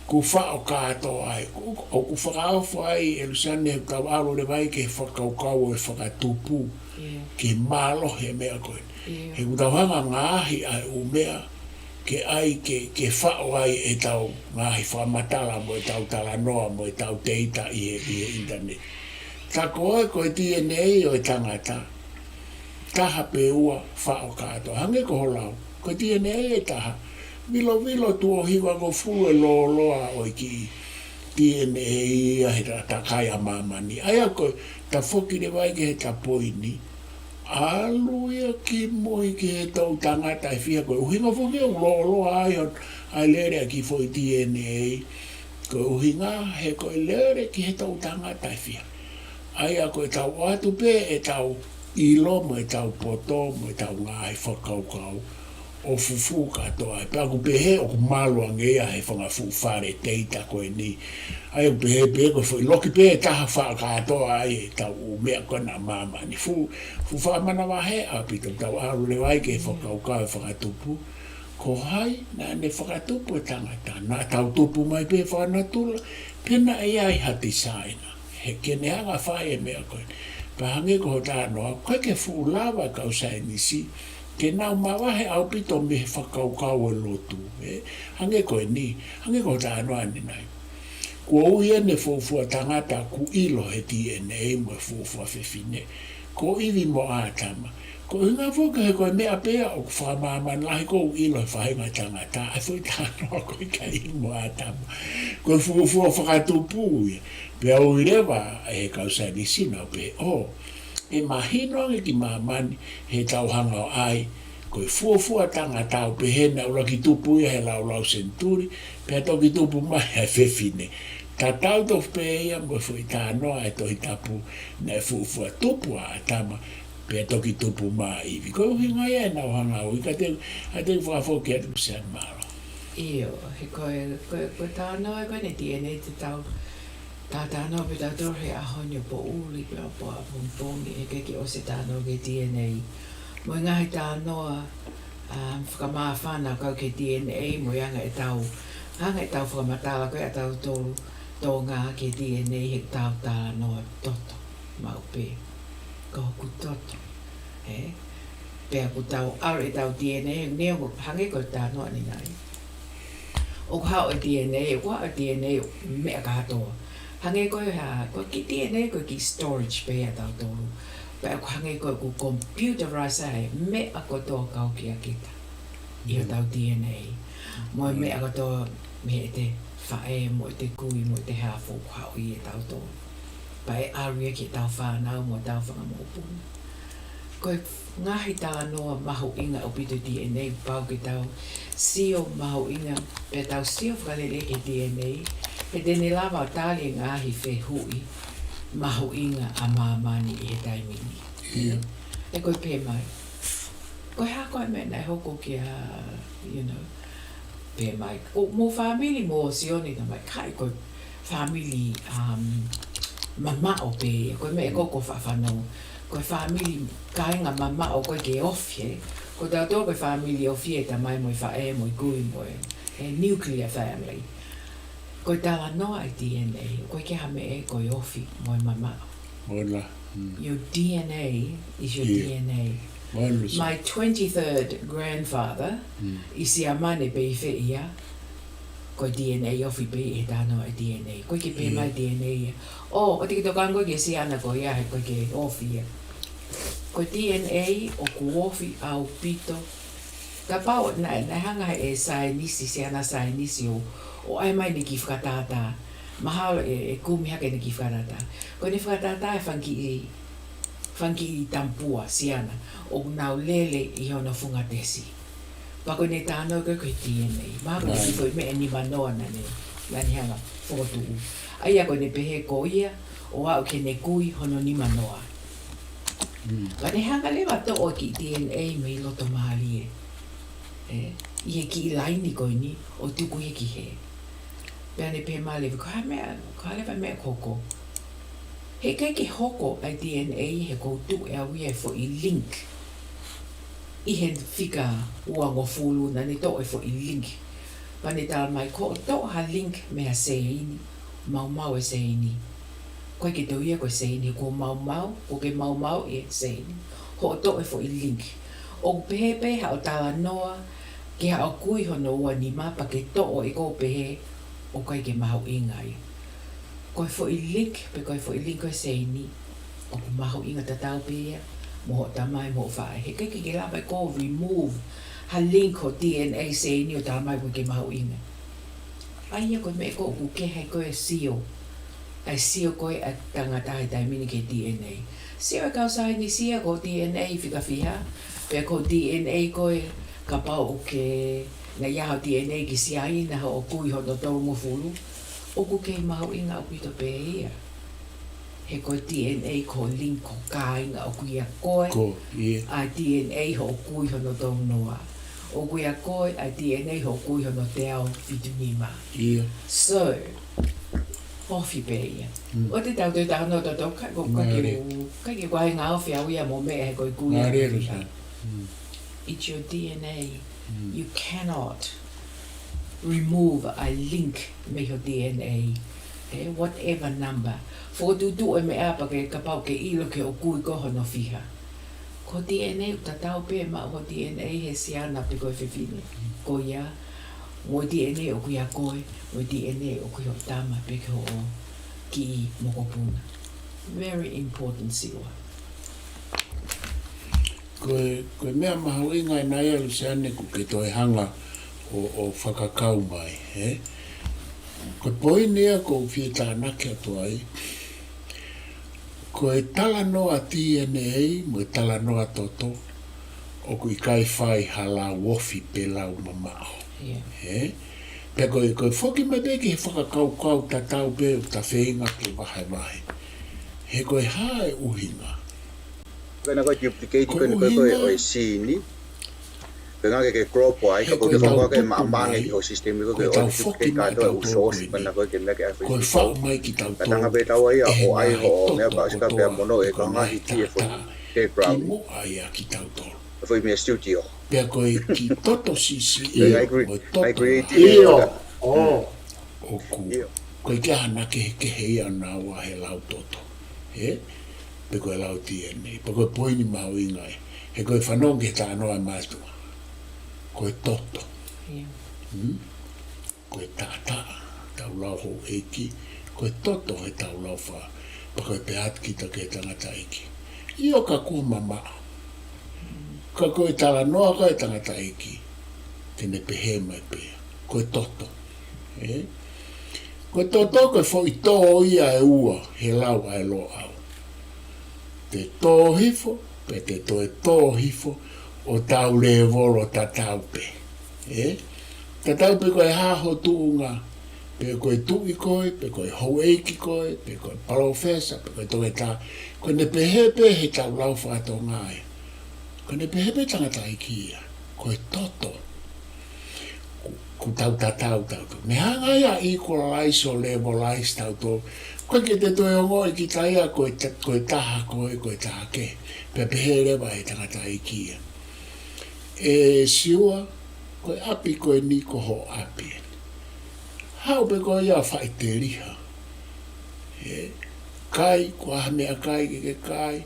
Kuo faʻo kātoa ai, ʻoku, ʻoku fakaofo ai, ʻe Luseane, he ʻoku tau ʻalu leva ai ki he fakakaukau ʻo e fakatupu, ke mālohi e meʻa ko ē. He ʻoku tau hanga ʻo ngaohi ʻa e ʻū meʻa ke ʻai ke, ke faʻo ai ʻetau ngaahi fakamatala mo ʻetau talanoa mo ʻetau data ʻi he, ʻi he ʻinitaneti. Tā ko ē ko e D N A ʻo e tangata, taha pe ua faʻo kātoa. Hangē ko hoʻo lau, ko e D N A ʻe taha. Vilovilo tuʻo hivangofulu e lōloa ʻo e kiʻi D N A ia he ta-, takai ʻa māmani. ʻA ia ko e tafoki leva ai ki he ta poini. ʻAlu ia ki mui ki he toʻutangata ʻe fiha, ko e ʻuhinga foki ʻoku lōloa ai ʻa e lele ʻa e kiʻi foʻi D N A. Ko e ʻuhinga he ko e lele ki he toʻutangata ʻe fiha. ʻA ia ko ʻetau ʻoatu pē ʻetau ʻilo mo ʻetau poto mo ʻetau ngaahi fakakaukau ʻo fufū kātoa ai. Pea ʻoku pehē ʻoku malu ange ia he fanga fuʻu fale data ko eni. ʻA ia ʻoku pehē pē ko e foʻi loki pē ʻe taha faʻo kātoa ai ʻetau ʻū meʻa ko ena ʻa māmani. Fuʻu, fuʻu fakamanavahē ʻaupito, tau ʻalu leva ai ki he fakakaukau ʻo e fakatupu. Ko hai naʻa ne fakatupu e tangata? Naʻa tau tupu mai pē fakanatula, pe naʻe ʻi ai ha designer he ke ne hanga ʻo fai e meʻa ko ē? Pea hangē ko hoʻo talanoa, ʻoku ʻikai ke fuʻu lava e kau saienisi ke nau mavahe ʻaupito mei he fakakaukau ʻo e lotu, ē? Hangē ko eni, hangē ko hoʻo talanoa ʻanenai. Kuo ui ʻene fuofua tangata kuo ʻilo he D N A mo e fuofua fefine, ko ʻIvi mo ʻĀtama. Ko e ʻuhinga foki he ko e meʻa pē ia ʻoku fakamāmani lahi, ko e ʻilo he faʻahinga tangata, ʻa e foʻi talanoa ko e ʻikai ʻIvi mo ʻĀtama. Ko e fuofua fakatupu ia. Pea ui leva ʻe he kau saienisi, nau pehē, ʻō, ʻe mahino ange ki māmani heʻetau hanga ʻo ʻai ko e fuofua tangata, ʻo pehē naʻe ʻuluaki tupu ia he laulau senituli, pea toki tupu mai ʻa e fefine. Tatau tofu pē ia mo e foʻi talanoa ʻa e Tohi Tapu, naʻe fuofua tupu ʻa ʻĀtama, pea toki tupu mai ʻa ʻIvi. Ko e ʻuhinga ia ʻenau hanga ʻo ui. Ka te, ka te u fakafoki atu, Luseane, mālō. ʻIo, he ko e, ko e, ko e talanoa ko eni D N A te tau, tau talanoa pē tautolu he ʻaho ni ʻo poʻuli pē ʻo poʻuli ʻapongipongi, he ʻikai ke ʻosi e talanoa ki he D N A. Mo e ngaahi talanoa, um, fakamāfana ʻo kau ki he D N A mo e anga ʻetau, anga ʻetau fakamatala ko ē ʻatautolu. Tonga ki he D N A he tau talanoa toto maʻu pē. Ko hoku toto. Ē? Pea ʻoku tau ʻalu ʻetau D N A, neongo hangē ko e talanoa ni nai. ʻOku haʻu e D N A, ʻoku haʻu e D N A meʻa kātoa. Hangē ko e hā, ko e kiʻi D N A, ko e kiʻi storage pē ia ʻatautolu. Pea ʻoku hangē ko e ʻoku computerize ʻa e meʻa kotoa kau kia kita. ʻI hotau D N A. Mo e meʻa kotoa mei heʻete faʻē, mo ʻete kui, mo ʻete hā, ʻoku haʻu ʻia tautolu. Pea ʻe ʻalu ia ki heʻetau fānau mo ʻetau fanga mokopuna. Ko e ngaahi talanoa mahuʻinga ʻaupito D N A, pau ke tau sio mahuʻinga, pea tau sio fakalelei ki he D N A, he te ne lava ʻo tali e ngaahi fehuʻi mahuʻinga ʻa māmani ʻi he taimi ni. ʻIo. ʻE ko e pehē mai, ko e hā ko e meʻa naʻe hoko kia, you know, pehē mai, ko hoʻomou fāmili mo Sione, talamai, ʻikai ko e fāmili, um, mamaʻo pē ia, ko e meʻa ko ē ʻoku ou faʻa fanongo. Ko e fāmili kāinga mamaʻo, ʻoku ʻikai ke ofi, ē. Ko tautolu ko e fāmili ofi ʻe he tamai mo e faʻē mo e kui mo e, ē, nuclear family. Ko e talanoa ʻa e D N A, ʻoku ʻikai ke ʻi ai ha meʻa ko e ofi mo e mamaʻo. Ola. Mm. Your D N A is your Yeah. D N A. Ola, so My twenty-third grandfather Mm. ʻi Siamane pē ʻi fē ia, ko e D N A ofi pē ʻi he talanoa ʻa e D N A. ʻOku ʻikai ke pehē Yeah. mai D N A ia, ʻō, ʻoua te ke tokanga koe ki he siana ko ia, he ʻoku ʻikai ke ofi ia. Ko e D N A ʻoku ofi ʻaupito. Kapau naʻe, naʻe hanga ʻe he saienisi, siana saienisi ʻo, ʻo ʻai mai ʻene kiʻi fakatātā. Mahalo ʻe, ʻe kumi hake ʻene kiʻi fakatātā. Ko ʻene fakatātā e fanga kiʻi, fanga kiʻi tamapua siana ʻoku nau lele ʻi hono funga tesi. Pea ko ʻene talanoa ko ē ko e D N A. Mahalo ko e Right. kiʻi foʻi meʻa nimanoa naʻa ne, naʻa ne hanga fokotuʻu. ʻA ia ko ʻene pehē ko ia ʻo aʻu ki heʻene kui hono nimanoa. Mm. Ka ne hanga leva ʻo toʻo e kiʻi D N A mei loto mālie. Ē, ʻi he kiʻi laini ko eni ʻo tuku ia ki hē. Pea ne pehē mai leva, ko e hā e meʻa, ko e hā leva e meʻa ʻoku hoko. He ʻikai ke hoko ʻa e D N A he ʻoku ou tuʻu ʻe au ia e foʻi link. ʻI he fika uangofulu naʻa ne toʻo e foʻi link. Pea ne talamai ko hoʻo toʻo ha link mei ha seini, maumau e seini. ʻOku ʻikai ke toe ʻi ai ko e seini, kuo maumau, kuo ke maumauʻi e seini. Hoʻo toʻo e foʻi link. ʻOku pehē pē haʻo talanoa ki haʻo kui hono ua nima pea ke toʻo ʻe koe ʻo pehē ʻoku ʻikai ke mahuʻinga ia. Ko e foʻi link, pe ko e foʻi link ko e seini, ʻoku mahuʻinga tatau pē ia mo hoʻo tamai mo hoʻo faʻē. He ʻikai ke ke lava ʻe koe ʻo remove ha link ho D N A seini ʻo talamai ʻoku ʻikai ke mahuʻinga. ʻA ia ko e meʻa ko ē ʻoku kehe ai ko e sio, ʻa e sio ko ē ʻa e tangata he taimi ni ki he D N A. Sio e kau saienisi ia ko e D N A fika fiha, pe ko e D N A ko ē kapau ʻoku ke, naʻe ʻi ai ho D N A ki Siaina hoʻo kui hono tolungofulu, ʻoku kei mahuʻinga ʻaupito pē ia. He ko e D N A ko e link ko e kāinga ʻoku ʻia koe, Ko, ʻia. ʻa e D N A hoʻo kui hono tolunoa. ʻOku ʻia koe ʻa e D N A hoʻo kui hono teau fitu nima. ʻIa. So, ofi pē ia. Mm. ʻOua te tau toe talanoa tautolu, ʻikai ko, ʻikai ke Mālie. u, ʻikai ke u ʻai ngāue ʻofi au ia mo e meʻa he ko e kui Mālie, ʻofi. Lusa. Mm. It's your D N A. Mm. You cannot remove a link mei ho D N A, ē, whatever number. Fokotuʻutuʻu e meʻa pea ke kapau ke ʻilo ki hoʻo kui ko hono fiha. Ko e D N A ʻoku tatau pē maʻu ho D N A he siana pe ko e fefine ko ia, mo e D N A ʻoku ʻia koe, mo e D N A ʻoku ʻi hoʻo tama pe ko hoʻo kiʻi mokopuna. Very important, Siua. Ko e, ko e meʻa mahuʻinga ʻena ia, Luseane, ʻoku ke toe hanga ʻo, ʻo fakakau mai, ē? Ko e poini ia ʻoku ou fie tānaki atu ai, ko e talanoa D N A mo e talanoa toto, ʻoku ʻikai fai ha lau ofi pe lau mamaʻo. ʻIa. Ē? Pea ko e, ko e foki mai pē ki he fakakaukau tatau pē ʻoku ta feinga ke vahevahe. He ko e hā e ʻuhinga? Ko ena ko e duplicate Ko e ko ena ko e, ko e, ʻuhinga ʻo e sini. Ko e ngaahi ke crop ai, he ka ko ko e ʻetau fakakoa ke tupu maʻamange mai, ki ho system ko ko ke ʻetau ʻosi foki ke mai kātoa ʻetau uso osi, tōpeni. Pena ko e ke mea ke ʻai Ko e foʻi faʻu mai kitautolu ko e faʻu mai ki tau ʻe he ngaahi ngaahi toto ko e ko e ngaahi tie ko e ko e ngaahi tata. ngaahi background. Kimuʻa ia kitautolu. Ko e foʻi meʻa studio. Pea ko e kiʻi toto sisi Ko e ia, ngaahi cre-, ko e toto ngaahi creative ʻio. Ia. ʻO. ʻOku. ʻIo. ʻIkai ke ʻi ai hano kehekehe ia ʻo naua he lau toto, ē? Pe ko e lau T N A, pe ko e poini mahuʻinga ia. He ko e fanongo ki he talanoa ʻa e mātuʻa, ko e toto. Ia. Hmm? Ko e taʻataʻa, tau lau houʻeiki, ko e toto he tau lau fa, pe ko e pehē atu kita ki he tangataʻeiki. ʻIo, ka kuo mamaʻo. Ka ko e talanoa ko ē ʻa e tangataʻeiki, te ne pehē mai pē ia, ko e toto. Ē? Ko e toto ko e foʻi tō ia ʻe ua he lau ʻa e Loʻau. Te tō hifo, pe te toe tō hifo, ʻo tau lēvolo tatau pē. Ē? Tatau pē ko e hā ho tuʻunga, pe ko e tuʻi koe, pe ko e houʻeiki koe, pe ko e palōfesa, pe ko e toketā, ko ʻene pehē pē he tau lau faka-Tonga ia. Ko ʻene pehē pē tangataʻeiki ia, ko e toto. Kuo, kuo tau tatau tautolu. Ne hanga ia ʻo equalize ʻo levelize tautolu. ʻOku ʻikai ke te toe ongoʻi kita ia ko e ta-, ko e taha koe, ko e taha kehe. Pea pehē leva ʻe he tangataʻeiki ia, ʻe Siua, ko e ʻapi ko eni ko ho ʻapi. Haʻu pē koe ia ʻo faʻiteliha. Ē, kai, ko e hā e meʻakai ke ke kai,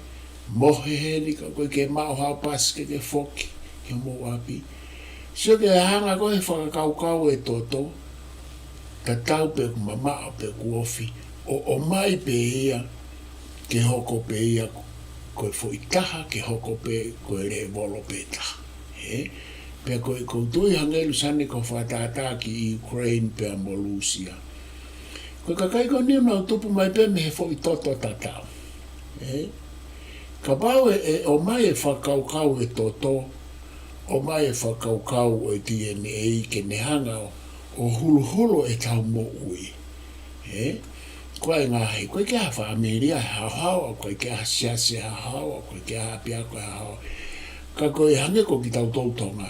mohe heni ka ʻoku ʻikai ke maʻu haʻo pasi ke ke foki ki homou ʻapi. Sio ki he hanga ko ē he fakakaukau ʻo e toto, tatau pē ʻoku mamaʻo pe ʻoku ofi, ʻo, ʻomai pē ia, ke hoko pē ia ko e foʻi taha, ke hoko pē ko e lēvolo pē taha. Ē? Pea ko e, ʻoku ou tui hangē Luseane ko e fakatātā ki Ukraine pea mo Lūsia. Ko e kakai ko eni ʻoku nau tupu mai pē mei he foʻi toto tatau. Ē? Kapau ʻe, ʻe ʻomai e fakakaukau ʻo e toto, ʻomai e fakakaukau ʻo e T N A ke ne hanga ʻo, ʻo huluhulu ʻetau moʻui. Ē? Ko e ngaahi, ʻoku ʻikai ke ʻi ai ha fāmili ia ʻe haohaoa, ʻoku ʻikai ke ʻi ai ha siasi ʻe haohaoa, ʻoku ʻikai ke ʻi ai ha ʻapiako ʻe haohaoa. Ka ko e hangē ko kitautolu Tonga.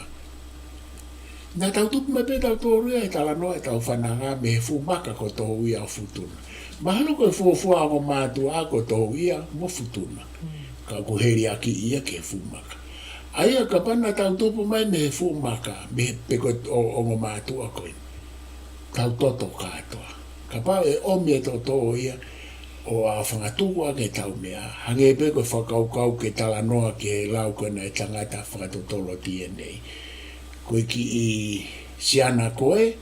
Naʻa tau tupu mai pē tautolu ia he talanoa ʻetau fananga mei he fuʻu maka ko Touia ʻo Futuna. Mahalo ko e fuofua ongo mātuʻa ko Touia mo Futuna. Mm. Ka ʻoku heliaki ia ki he fuʻu maka. ʻA ia kapau naʻa tau tupu mai mei he fuʻu maka, mei he pe ko e o-, ongo mātuʻa ko ē, tau toto kātoa. Kapau ʻe ʻomi e toto ia ʻo aofangatuku ʻaki ʻetau meʻa, hangē pē ko e fakakaukau ke talanoa ki he lau ko ena ʻa e tangata fakatotolo T N A. Ko e kiʻi siana ko ē,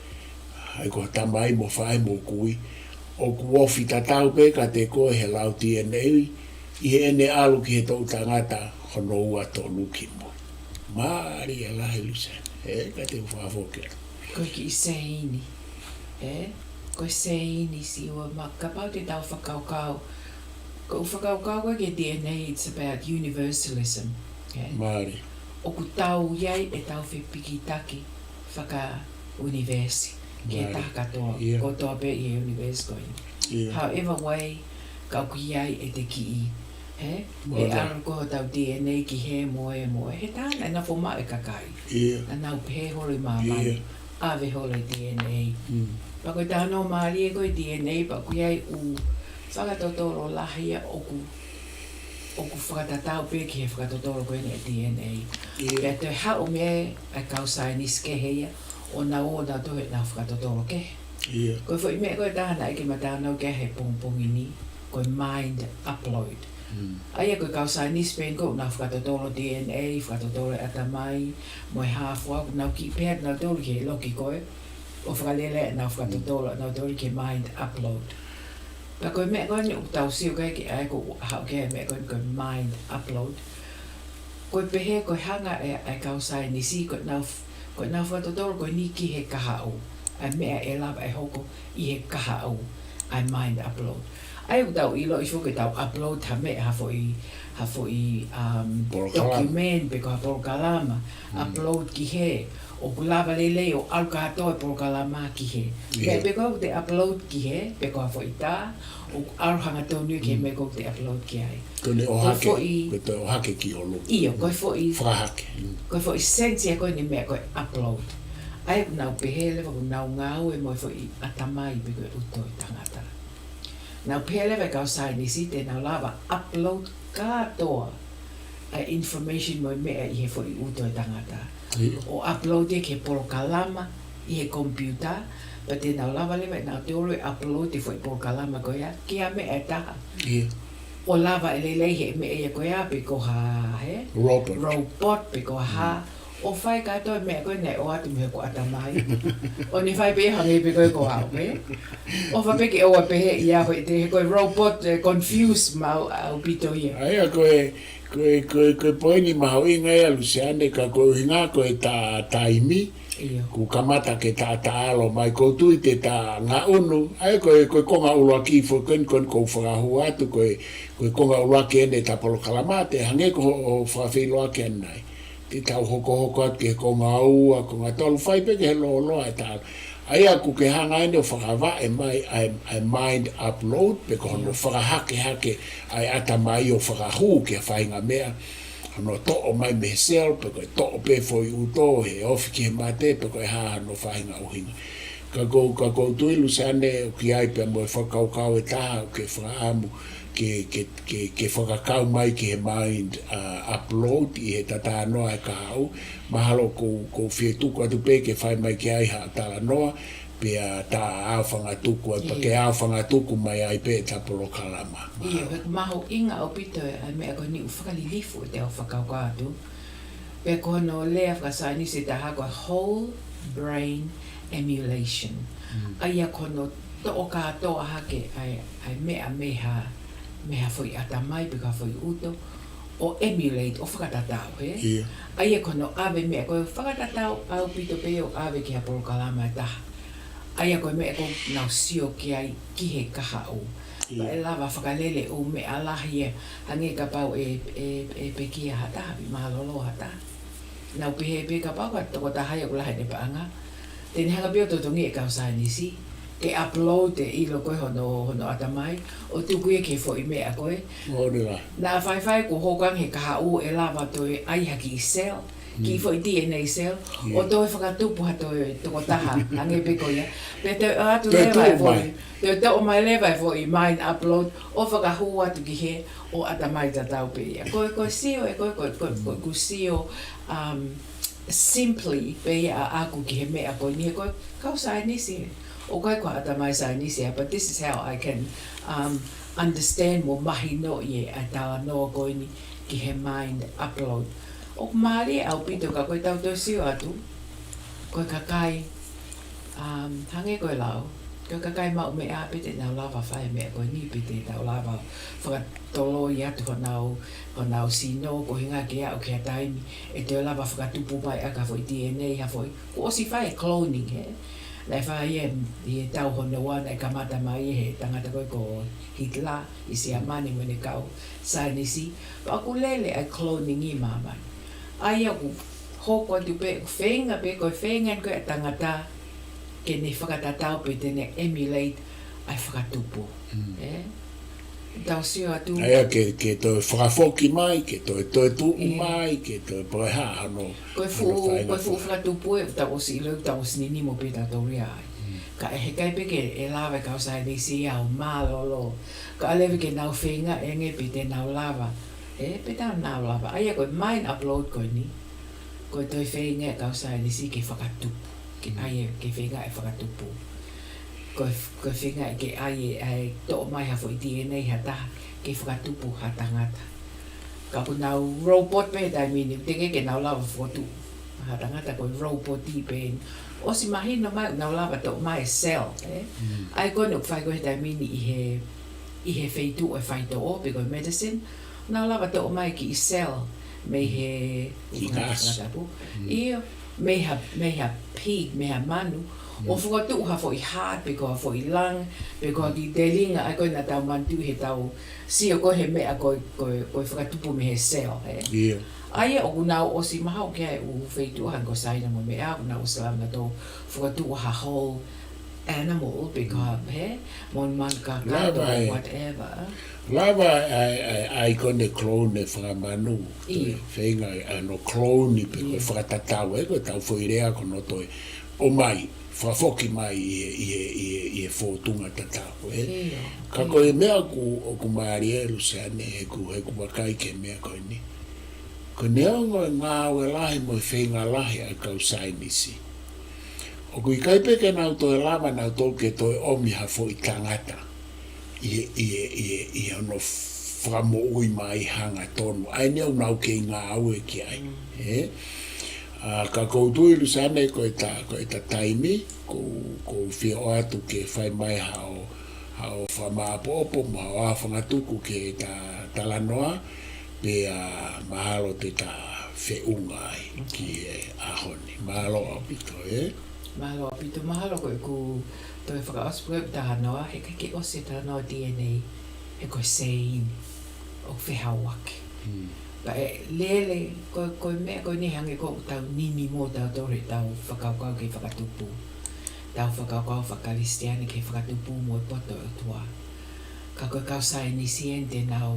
ʻa ia ko e tamai mo faʻē mo kui, ʻoku ofi tatau pē kiate koe he lau T N A, ʻi heʻene ʻalu ki he toʻu tangata hono ua tolu kimui. Mālie lahi Luseane, ē, ka te u fakafoki atu. Ko e kiʻi seini, ē? Ko e seini Siua, ma-, kapau te tau fakakaukau, ko ʻeku fakakaukau ko ē ki he D N A, it's about universalism, ē? Mālie. ʻOku tau ʻi ai ʻetau fepikitaki faka-universe ki he Mālie. Taha kātoa, Ia. Kotoa pē ʻi he universe ko ē. Ia. However way, ka ʻoku ʻi ai ʻete kiʻi, hē? Mālie. ʻE ʻalu ko hotau D N A ki hē mo ē mo ē. He tā naʻa nau fōmaʻu e kakai. Ia. Naʻa nau pehē holo ʻi māmani. Ia. ʻAve holo e D N A. Mm. Pea ko e talanoa mālie ko ē D N A, pea ʻoku ʻi ai ʻū fakatotolo lahi ia ʻoku, ʻoku fakatatau pē ki he fakatotolo ko eni e D N A. Ia. Pea toe haʻu mei ai e kau saienisi kehe ia, ʻo nau ō nautolu heʻenau fakatotolo kehe. Ia. Ko e foʻi meʻa ko ē taha naʻe ʻikai ke ma talanoa ki ai he pongipongi ni, ko e mind upload. Mm. ʻA ia ko e kau saienisi pē eni ko ē ʻoku nau fakatotolo D N A, fakatotolo e ʻatamai, mo e hā fua, ʻoku nau kiʻi pehē atu nautolu ki he loki ko ē, ʻo fakalele ʻenau fakatotolo, Mm. nautolu ki he mind upload. Pea ko e meʻa ko eni ʻoku tau sio ki ai, ki ai ko e haʻu ki ai e meʻa ko eni ko e mind upload. Ko e pehē, ko e hanga ʻe, ʻe he kau saienisi, ko ʻenau f-, ko ʻenau fakatotolo ko eni ki he kahaʻu. ʻA e meʻa ʻe lava ʻe hoko ʻi he kahaʻu, ʻa e mind upload. ʻA ia ʻoku tau ʻiloʻi foki ke tau upload ha meʻa, ha foʻi, ha foʻi, um, Polokalama. Document, pe ko ha polokalama, Mm. upload ki hē, ʻoku lava lelei ʻo ʻalu kātoa e polokalama ki hē. Ia. Pea pe ko ʻete upload ki hē, pe ko ha foʻi tā, ʻoku ʻalu hangatonu ia ki he Mm. meʻa ko ē ʻoku te upload ki ai. Ko ʻene Ko e ʻohake, foʻi ko ʻete ʻohake ki ʻolunga. ʻIo, ko e foʻi Fakahake. Mm. Ko e foʻi sense ia ko eni meʻa ko e upload. ʻA ia ʻoku nau pehē leva ʻoku nau ngāue mo e foʻi ʻatamai pe ko e ʻuto ʻo e tangata. Nau pehē leva e kau saienisi te nau lava upload kātoa ʻa e information mo e meʻa ʻi he foʻi ʻuto ʻo e tangata. ʻIo. ʻO upload ia ki he polokalama ʻi he computer, pea te nau lava leva ʻe nautolu ʻo upload e foʻi polokalama ko ia ki ha meʻa ʻe taha. ʻIo. ʻO lava ʻe lelei he meʻa ia ko ia pe ko ha, he? Robot. Robot pe ko ha. Mm. ʻO fai kātoa e meʻa ko ē naʻe ʻoatu mei hoku ʻatamai. ʻO ne fai pē hangē pē ko ē ko au, he? ʻOfa pē ke ʻoua pehē ia hoʻo te, he ko e robot, eh, confuse maʻu ʻaupito ia. ʻA ia ko e, ko e, ko e, ko e poini mahuʻinga ia Luseane, ka ko e ʻuhinga ko e tā taimi, ʻIo. Kuo kamata ke taʻataʻalo mai, ʻoku ou tui te ta ngaʻunu, ʻa ia ko e, ko e konga ʻuluaki foki ko eni, ko eni ʻoku ou fakahū atu, ko e, ko e konga ʻuluaki eni ʻeta polokalama, te hangē ko hoʻo fakafeʻiloaki ʻanenai. Te tau hokohoko atu ki he konga ua, konga tolu, fai pē ki he lōloa ʻeta. ʻA ia ʻoku ke hanga eni ʻo fakavaʻe mai ʻa e, ʻa e Mind Upload, pe ko hono, ʻIo. Fakahakehake ʻa e ʻatamai ʻo fakahū ki ha faʻahinga meʻa, hono toʻo mai mei he cell, pe ko e toʻo pē foʻi ʻuto he ofi ki he mate, pe ko e hā hano faʻahinga ʻuhinga. Ka ʻoku ou, ka ʻoku ou tui Luseane ʻoku ʻi ai pea mo e fakakaukau ʻe taha ʻoku ke fakaʻamu ke, ke, ke, ke fakakau mai ki he Mind, uh, Upload ʻi heʻeta talanoa he kahaʻu. Mahalo ʻoku ou, ʻoku ou fie tuku atu pē ke fai mai ki ai ha talanoa, pea ta aofangatuku atu, pea, ʻIo. Ke aofangatuku mai ai pē ʻeta polokalama. ʻIo, he ʻoku mahuʻinga ʻaupito e, ʻa e meʻa ko eni ʻoku fakalilifu ʻete ʻofa kau ka atu. Pea ko hono lea fakasaienisi ʻe taha ko e whole brain emulation. Mm. ʻA ia ko hono toʻo kātoa hake ʻa e, ʻa e meʻa mei ha, mei ha foʻi ʻatamai pe ko ha foʻi ʻuto, ʻo emulate, ʻo fakatatau, he? ʻIo. ʻA ia ko hono ʻave meʻa ko e fakatatau ʻaupito pē ʻo ʻave ki ha polokalama ʻe taha. ʻA ia ko e meʻa ʻoku nau sio ki ai ki he kahaʻu. ʻIo. Pea ʻe lava fakalele ʻo meʻa lahi ia, hangē kapau ʻe, ʻe, ʻe pekia ha taha, pe mālōlō ha taha. Nau pehē pē kapau ko e tokotaha ia ʻoku lahi ʻene paʻanga, te ne hanga pē ʻo totongi e kau saienisi ke upload e ʻilo ko ē hono, hono ʻatamai, ʻo tuku ia ki he foʻi meʻa ko ē. Moʻoni lahi. Naʻa faifai kuo hoko ange he kahaʻu ʻe lava toe ʻai ha kiʻi cell, kiʻi, mm, foʻi D N A cell, ʻIo. ʻO toe fakatupu ha toe tokotaha, hangē pē ko ia. Pea toe ʻoatu, toe leva e tuʻu mai, foʻi, toe toʻo mai leva e foʻi Mind Upload, ʻo fakahū atu ki hē, ʻo ʻatamai tatau pē ia. Ko e, ko e sio, ʻe ko e, ko e, ko e, ko e, ko e sio, um, simply pē ia ʻaʻaku ki he meʻa ko eni, he ko e kau saienisi. ʻOku ʻikai ko ha ʻatamai saienisi ia, but this is how I can, um, understand mo mahinoʻi e, ʻa e talanoa ko eni ki he Mind Upload. ʻOku mālie ʻaupito ka ko ʻetau toe sio atu, ko e kakai, um, hangē ko e lau, ko e kakai maʻu meʻa pē te nau lava fai e meʻa ko eni, pe te nau lava fakatoloi atu honau, honau sino, ko e ʻuhinga ke aʻu ki ha taimi ʻe toe lava fakatupu mai ʻaki ha foʻi D N A, ha foʻi, kuo ʻosi fai e cloning, he? Naʻe fai ia ʻi he taʻu hono ua naʻe kamata mai he tangata ko ē ko Hitler ʻi Siamane mo ʻene kau saienisi. Pea ʻoku lele ʻa e cloning ʻi māmani. ʻA ia ʻoku hoko atu pē, ʻoku feinga pē, ko e feinga ko ē ʻa e tangata ke ne fakatatau pe te ne emulate ʻa e fakatupu. Mm. Ē? Tau sio atu. ʻA ia ke, ke toe fakafoki mai, ke toe, toe tuʻu, ʻIo. Mai, ke toe pehē hano, Ko e hano fuʻu, fai ko e fuʻu ngata. Fakatupu ē, tau ʻosi ʻilo, tau ʻosi ninimo pē tautolu ia ai. Mm. Ka ʻe heʻikai pē ke, ʻe lava e kau saienisi ia ʻo mālōlō. Ka ʻoku leva ke nau feinga ange pe te nau lava. Ē, pe te nau lava. ʻA ia ko e Mind Upload ko eni. Ko e toe feinga e kau saienisi ke fakatupu. Ke, mm, ʻai e, ke feinga e fakatupu. Ko e, ko e feinga ke ʻai e, ʻai toʻo mai ha foʻi D N A ha taha, ke fakatupu ha tangata. Ka ʻoku nau robot pē he taimi ni, teʻeki ke nau lava fokotuʻu ha tangata ko e robot pē. ʻOsi mahino mai, nau lava toʻo mai e cell, ē? Mm. ʻA ia ko eni ʻoku fai ko ē he taimi ni ʻi he, ʻi he feituʻu e faitoʻo, pe ko e medicine, nau lava toʻo mai kiʻi cell mei he, Kiʻi gas. Fakatapu. Mm. ʻIo, mei ha, mei ha pig, mei ha manu. Mm. ʻO fokotuʻu ha foʻi heart, pe ko ha foʻi lung, pe ko ha kiʻi telinga, ʻa ia ko ena tau manatuʻi he tau sio ko ē he meʻa ko e, ko e, ko e fakatupu mei he cell, ē? ʻIo. ʻA ia ʻoku nau ʻosi mahalo ki ai ʻū feituʻu hangē ko Saina mo e meʻa, ʻoku nau ʻosi lava nautolu fokotuʻu ha whole animal, pe ko ha, he, mo e manu kākā, Lava ʻa e, whatever. Lava ʻa e, ʻa e, ʻa e ko eni clone e fakamanu. ʻIo. Feinga ʻa hono clone pe ko e, ʻIo, fakatatau, ē, ko ʻetau foʻi lea ko hono toe ʻomai, fakafoki mai ʻi he, ʻi he, ʻi he, ʻi he fōtunga tatau, ē. ʻIo. Ka ko e meʻa ʻoku, ʻoku mālie Luseane, heʻeku, heʻeku vakai ki he meʻa ko eni. Ko e neongo e ngāue lahi mo e feinga lahi ʻa e kau saienisi. ʻOku ʻikai pē ke nau toe lava nautolu ke toe ʻomi ha foʻi tangata ʻi he, ʻi he, ʻi he, ʻi he hono fakamoʻui mai hangatonu. ʻA eni ʻoku nau kei ngāue ki ai. Mm. Ē? ʻA, ka ʻoku ou tui Luseane ko ʻeta, ko ʻeta taimi, ʻoku, ʻoku ou fie ʻoatu ke fai mai haʻo, haʻo fakamāʻopoʻopo, mo haʻo ʻā fangatuku ki heʻeta talanoa, pea mahalo te ta feʻunga ai ki he ʻaho ni. Mālō ʻaupito, ē? Mālō ʻaupito, mahalo ko ʻeku toe fakaʻosi pē ʻeku talanoa, he ʻikai ke ʻosi e talanoa D N A, he ko e sēini ʻoku fehauaki. Hmm. Pea ʻe lele, ko, ko e meʻa ko eni hangē ko ʻetau nini mo tautolu heʻetau fakakaukau ki he fakatupu. Tau fakakaukau fakakalisitiane ki he fakatupu mo e poto ʻo e ʻOtua. Ka ko e kau saienisi eni te nau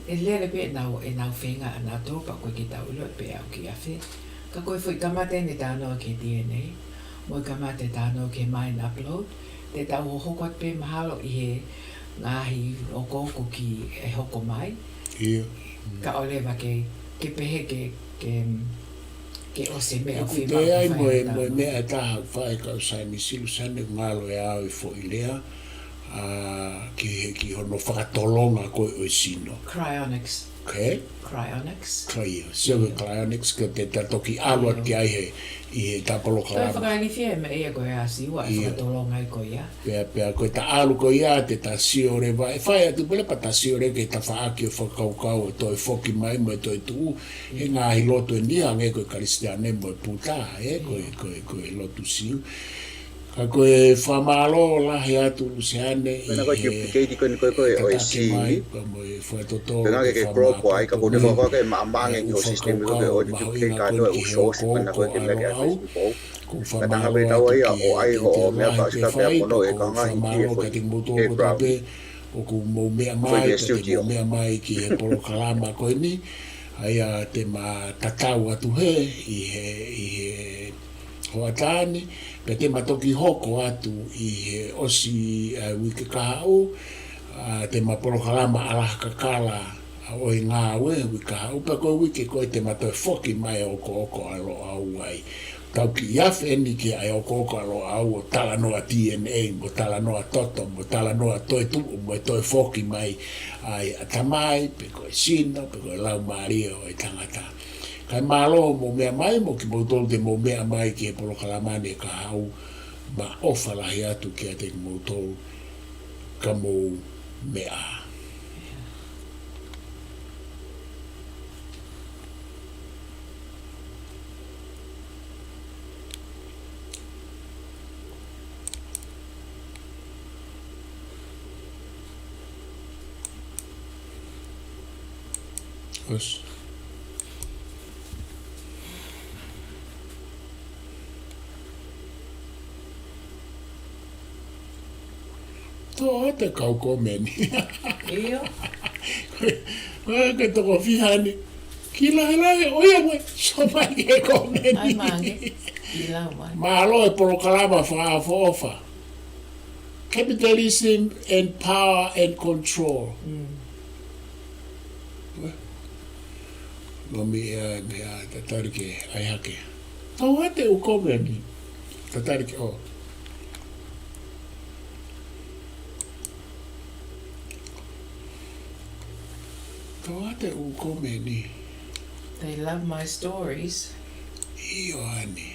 ʻe lele pē ʻenau, ʻenau feinga ʻanautolu pea ʻoku ʻikai ke tau ʻilo pē ʻe aʻu ki afe. Ka ko e foʻi kamata eni e talanoa ki he D N A, mo e kamata e talanoa ki he MindUpload, te tau hohoko atu pē mahalo ʻi he ngaahi okooko ki he hoko mai. ʻIo. Kae ʻoua leva ke, ke pehē ke, ke, ke ʻosi e meʻa ʻoku fie maʻu ke fai ai mo e, mo e meʻa ʻe taha ʻoku fai ʻe he kau saienisi Luseane, ngalo e au e foʻi lea, ʻa, ki he, ki hono fakatolonga ko ē ʻo e sino. Cryonics. Okay? Cryonics. Cry-, sio ki he cryonics, ko ʻeta toki ʻalu atu ki ai he, ʻi heʻeta polokalama. Toe fakailifia e meʻa ia ko ē ʻa Siua, ʻe fakatolonga ai ko ia. Pea, pea ko ʻeta ʻalu ko ia, te ta sio leva, ʻe fai atu pē leva pea ta sio leva ki he tafaʻaki ʻo e fakakaukau ʻo e toe foki mai mo e toe tuʻu, he ngaahi lotu eni hangē ko e Kalisitiane mo e Puta, ē, ko e, ko e, ko e lotu Siu. Ka ko e fakamālō lahi atu Luseane ʻi he tataki mai, pea mo e fakatotolo, pea mo e fakamālō atu eni, ʻa e ʻū fakakaukau mahuʻinga ko eni ki he hoko ʻa Loʻau. ʻOku ou fakamālō atu ki he, ki he teu lahi pē fai, pea ʻoku ou fakamālō kiate kimoutolu kotoa pē ʻoku mou meʻa mai, pea te mou meʻa mai ki he polokalama ko eni, ʻa ia te ma tatau atu hē ʻi he, ʻi he hoʻatā ni, pea te ma toki hoko atu ʻi he ʻosi, ʻa e uike kahaʻu, ʻa, te ma polokalama ʻa Laha Kakala, ʻa, ʻo e ngāue, uike kahaʻu, pea ko e uike ko ē te ma toe foki mai ʻo okooko ʻa Loʻau ai. Tau kiʻi afe eni ki he ʻa e okooko ʻa Loʻau ʻo talanoa D N A, mo talanoa toto, mo talanoa toetuʻu, mo e toe foki mai ʻa e ʻatamai, pe ko e sino, pe ko e laumālie ʻo e tangata. Kae mālō hoʻomou meʻa mai, mo kimoutolu te mou meʻa mai ki he polokalama ni he kahaʻu, ma ʻofa lahi atu kiate kimoutolu ka mou meʻa. ʻOsi. Tō atu e kau komeni. ʻIo. Ko e toko fiha ni. Kiʻi lahilahi, ʻoiauē, sio mai ki he komeni. ʻAi, mānge. Kiʻi lau mai. Mālō e polokalama fakaʻofoʻofa. Capitalism and power and control. Mm. Lomi ea, mea tatali ke ʻai hake. Tau ate u komeni. Tatali ke, ʻo. Tau ate u komeni. They love my stories. ʻIo eni.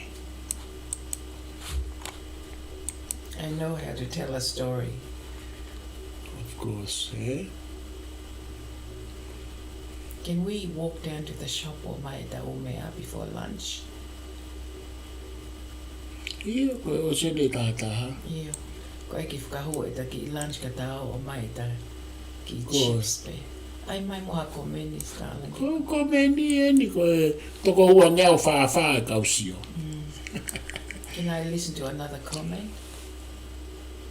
I know how to tell a story. Of course, eh? Can we walk down to the shop ʻo ʻomai ʻeta ʻū meʻa before lunch? ʻIo, ko e ʻosi eni e taha taha. ʻIo. Ko e kiʻi fakahū ʻeta kiʻi lunch ka tau ʻomai ʻeta kiʻi chips pē. ʻAi mai mo ha komeni, darling. Ko e komeni eni ko e toko uangeau fāfā e kau sio. Mm. Can I listen to another comment?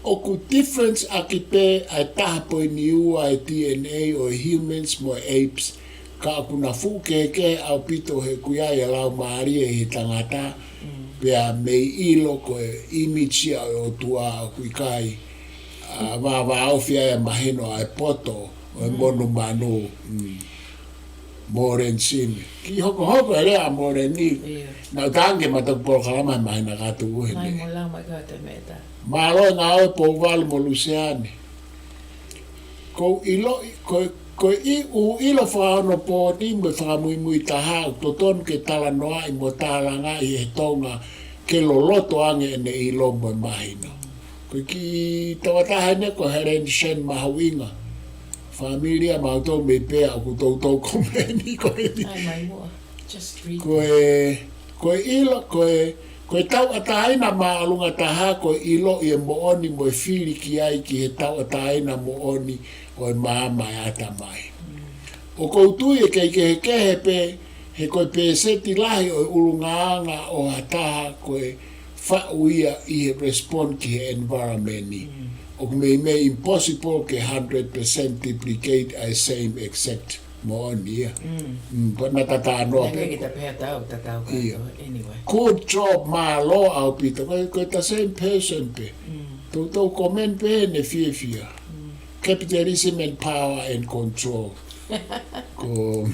ʻOku difference ʻaki pē ʻa e taha poini ua e D N A ʻo e humans mo e apes, ka ʻoku na fuʻu kehekehe ʻaupito he ʻoku ʻi ai e laumālie ʻi he tangata, pea mei ʻilo ko e image ia ʻo e ʻOtua ʻoku ʻikai, ʻa, vāvāofi ai e mahino ʻa e poto ʻo e monumanu. Mm. Moren Simi. Kiʻi hokohoko e lea ʻa Moren ni. ʻIo. Naʻa ku tangi ma toki polokalama he māhina ka tuʻu heni. Mai mo la mai ka te meta. Mālō e ngāue Pouvalu mo Luseane. Ko u ʻilo, ko, ko e ʻū ʻilo fakaonopooni mo e fakamuimui taha ʻoku totonu ke talanoaʻi mo tālangaʻi he Tonga ke loloto ange ʻene ʻilo mo e mahino. Ko e kiʻi tauʻatāina ko Helen Shen Mahuʻinga. Familia mautolu mei pea ʻoku toutou komeni ko eni. Ai mai mua. Just read. Ko e, ko e ʻilo, ko e, ko e tauʻatāina māʻolunga taha, ko e ʻiloʻi e moʻoni mo e fili ki ai ki he tauʻatāina moʻoni ʻo e maama e ʻatamai. ʻOku ou tui ʻe kei kehekehe pē, he ko e pēseti lahi ʻo e ʻulungaanga ʻo ha taha ko e faʻu ia ʻi he respond ki he environment ni. ʻOku meimei impossible ke hundred percent duplicate ʻa e same exact moʻoni ia. Mm, but na tatanoa pē. Naʻe kei ta pehē tau, tatau ka. Ia. Anyway. Good job, mālō ʻaupito. Ko e, ko e the same person pē. Toutou comment pē ne fiefia. Capitalism and power and control. Ko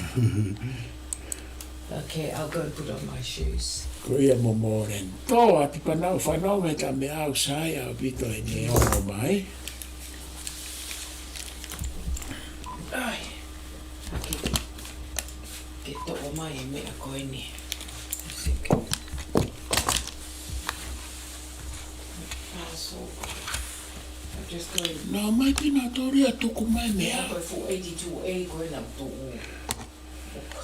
Okay, I'll go and put on my shoes. Ko ia mo Moren. Tō atu pē nau fanau me ta me au sai ʻaupito ʻene ongo mai. Ai. Ke, ke toʻo mai e meʻa ko eni. Parcel. I'm just going. Nau mai pina toria tuku mai meʻa. Ko e fuʻu eighty-two A ko ena tuku.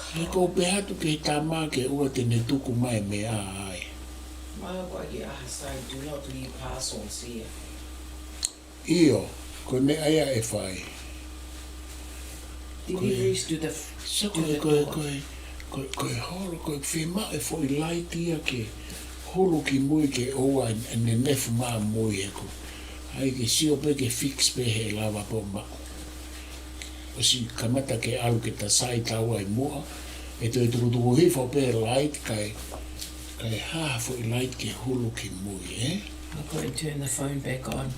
He ko u pehē atu ke tama ke ʻoua te ne tuku mai meʻa ai. Ma ko ʻai ke ʻaha sai, do not leave parcels here. ʻIo, ko e meʻa ia ʻe fai. Deliveries to the, so to ko e, the ko e, door. Ko e, ko e, ko e holo, ko e fiemaʻu e foʻi light ia ke hulu ki mui ke ʻoua ʻe, ʻe nenefu mā mui ʻeku. ʻAi ke sio pē ke fix pē he lava pō maʻu. ʻOsi kamata ke ʻalu ke ta sai tau ai muʻa, ʻe toe tukutuku hifo pē light kae, kae hā foʻi light ke hulu ki mui, ē? I'll go and turn the phone back on.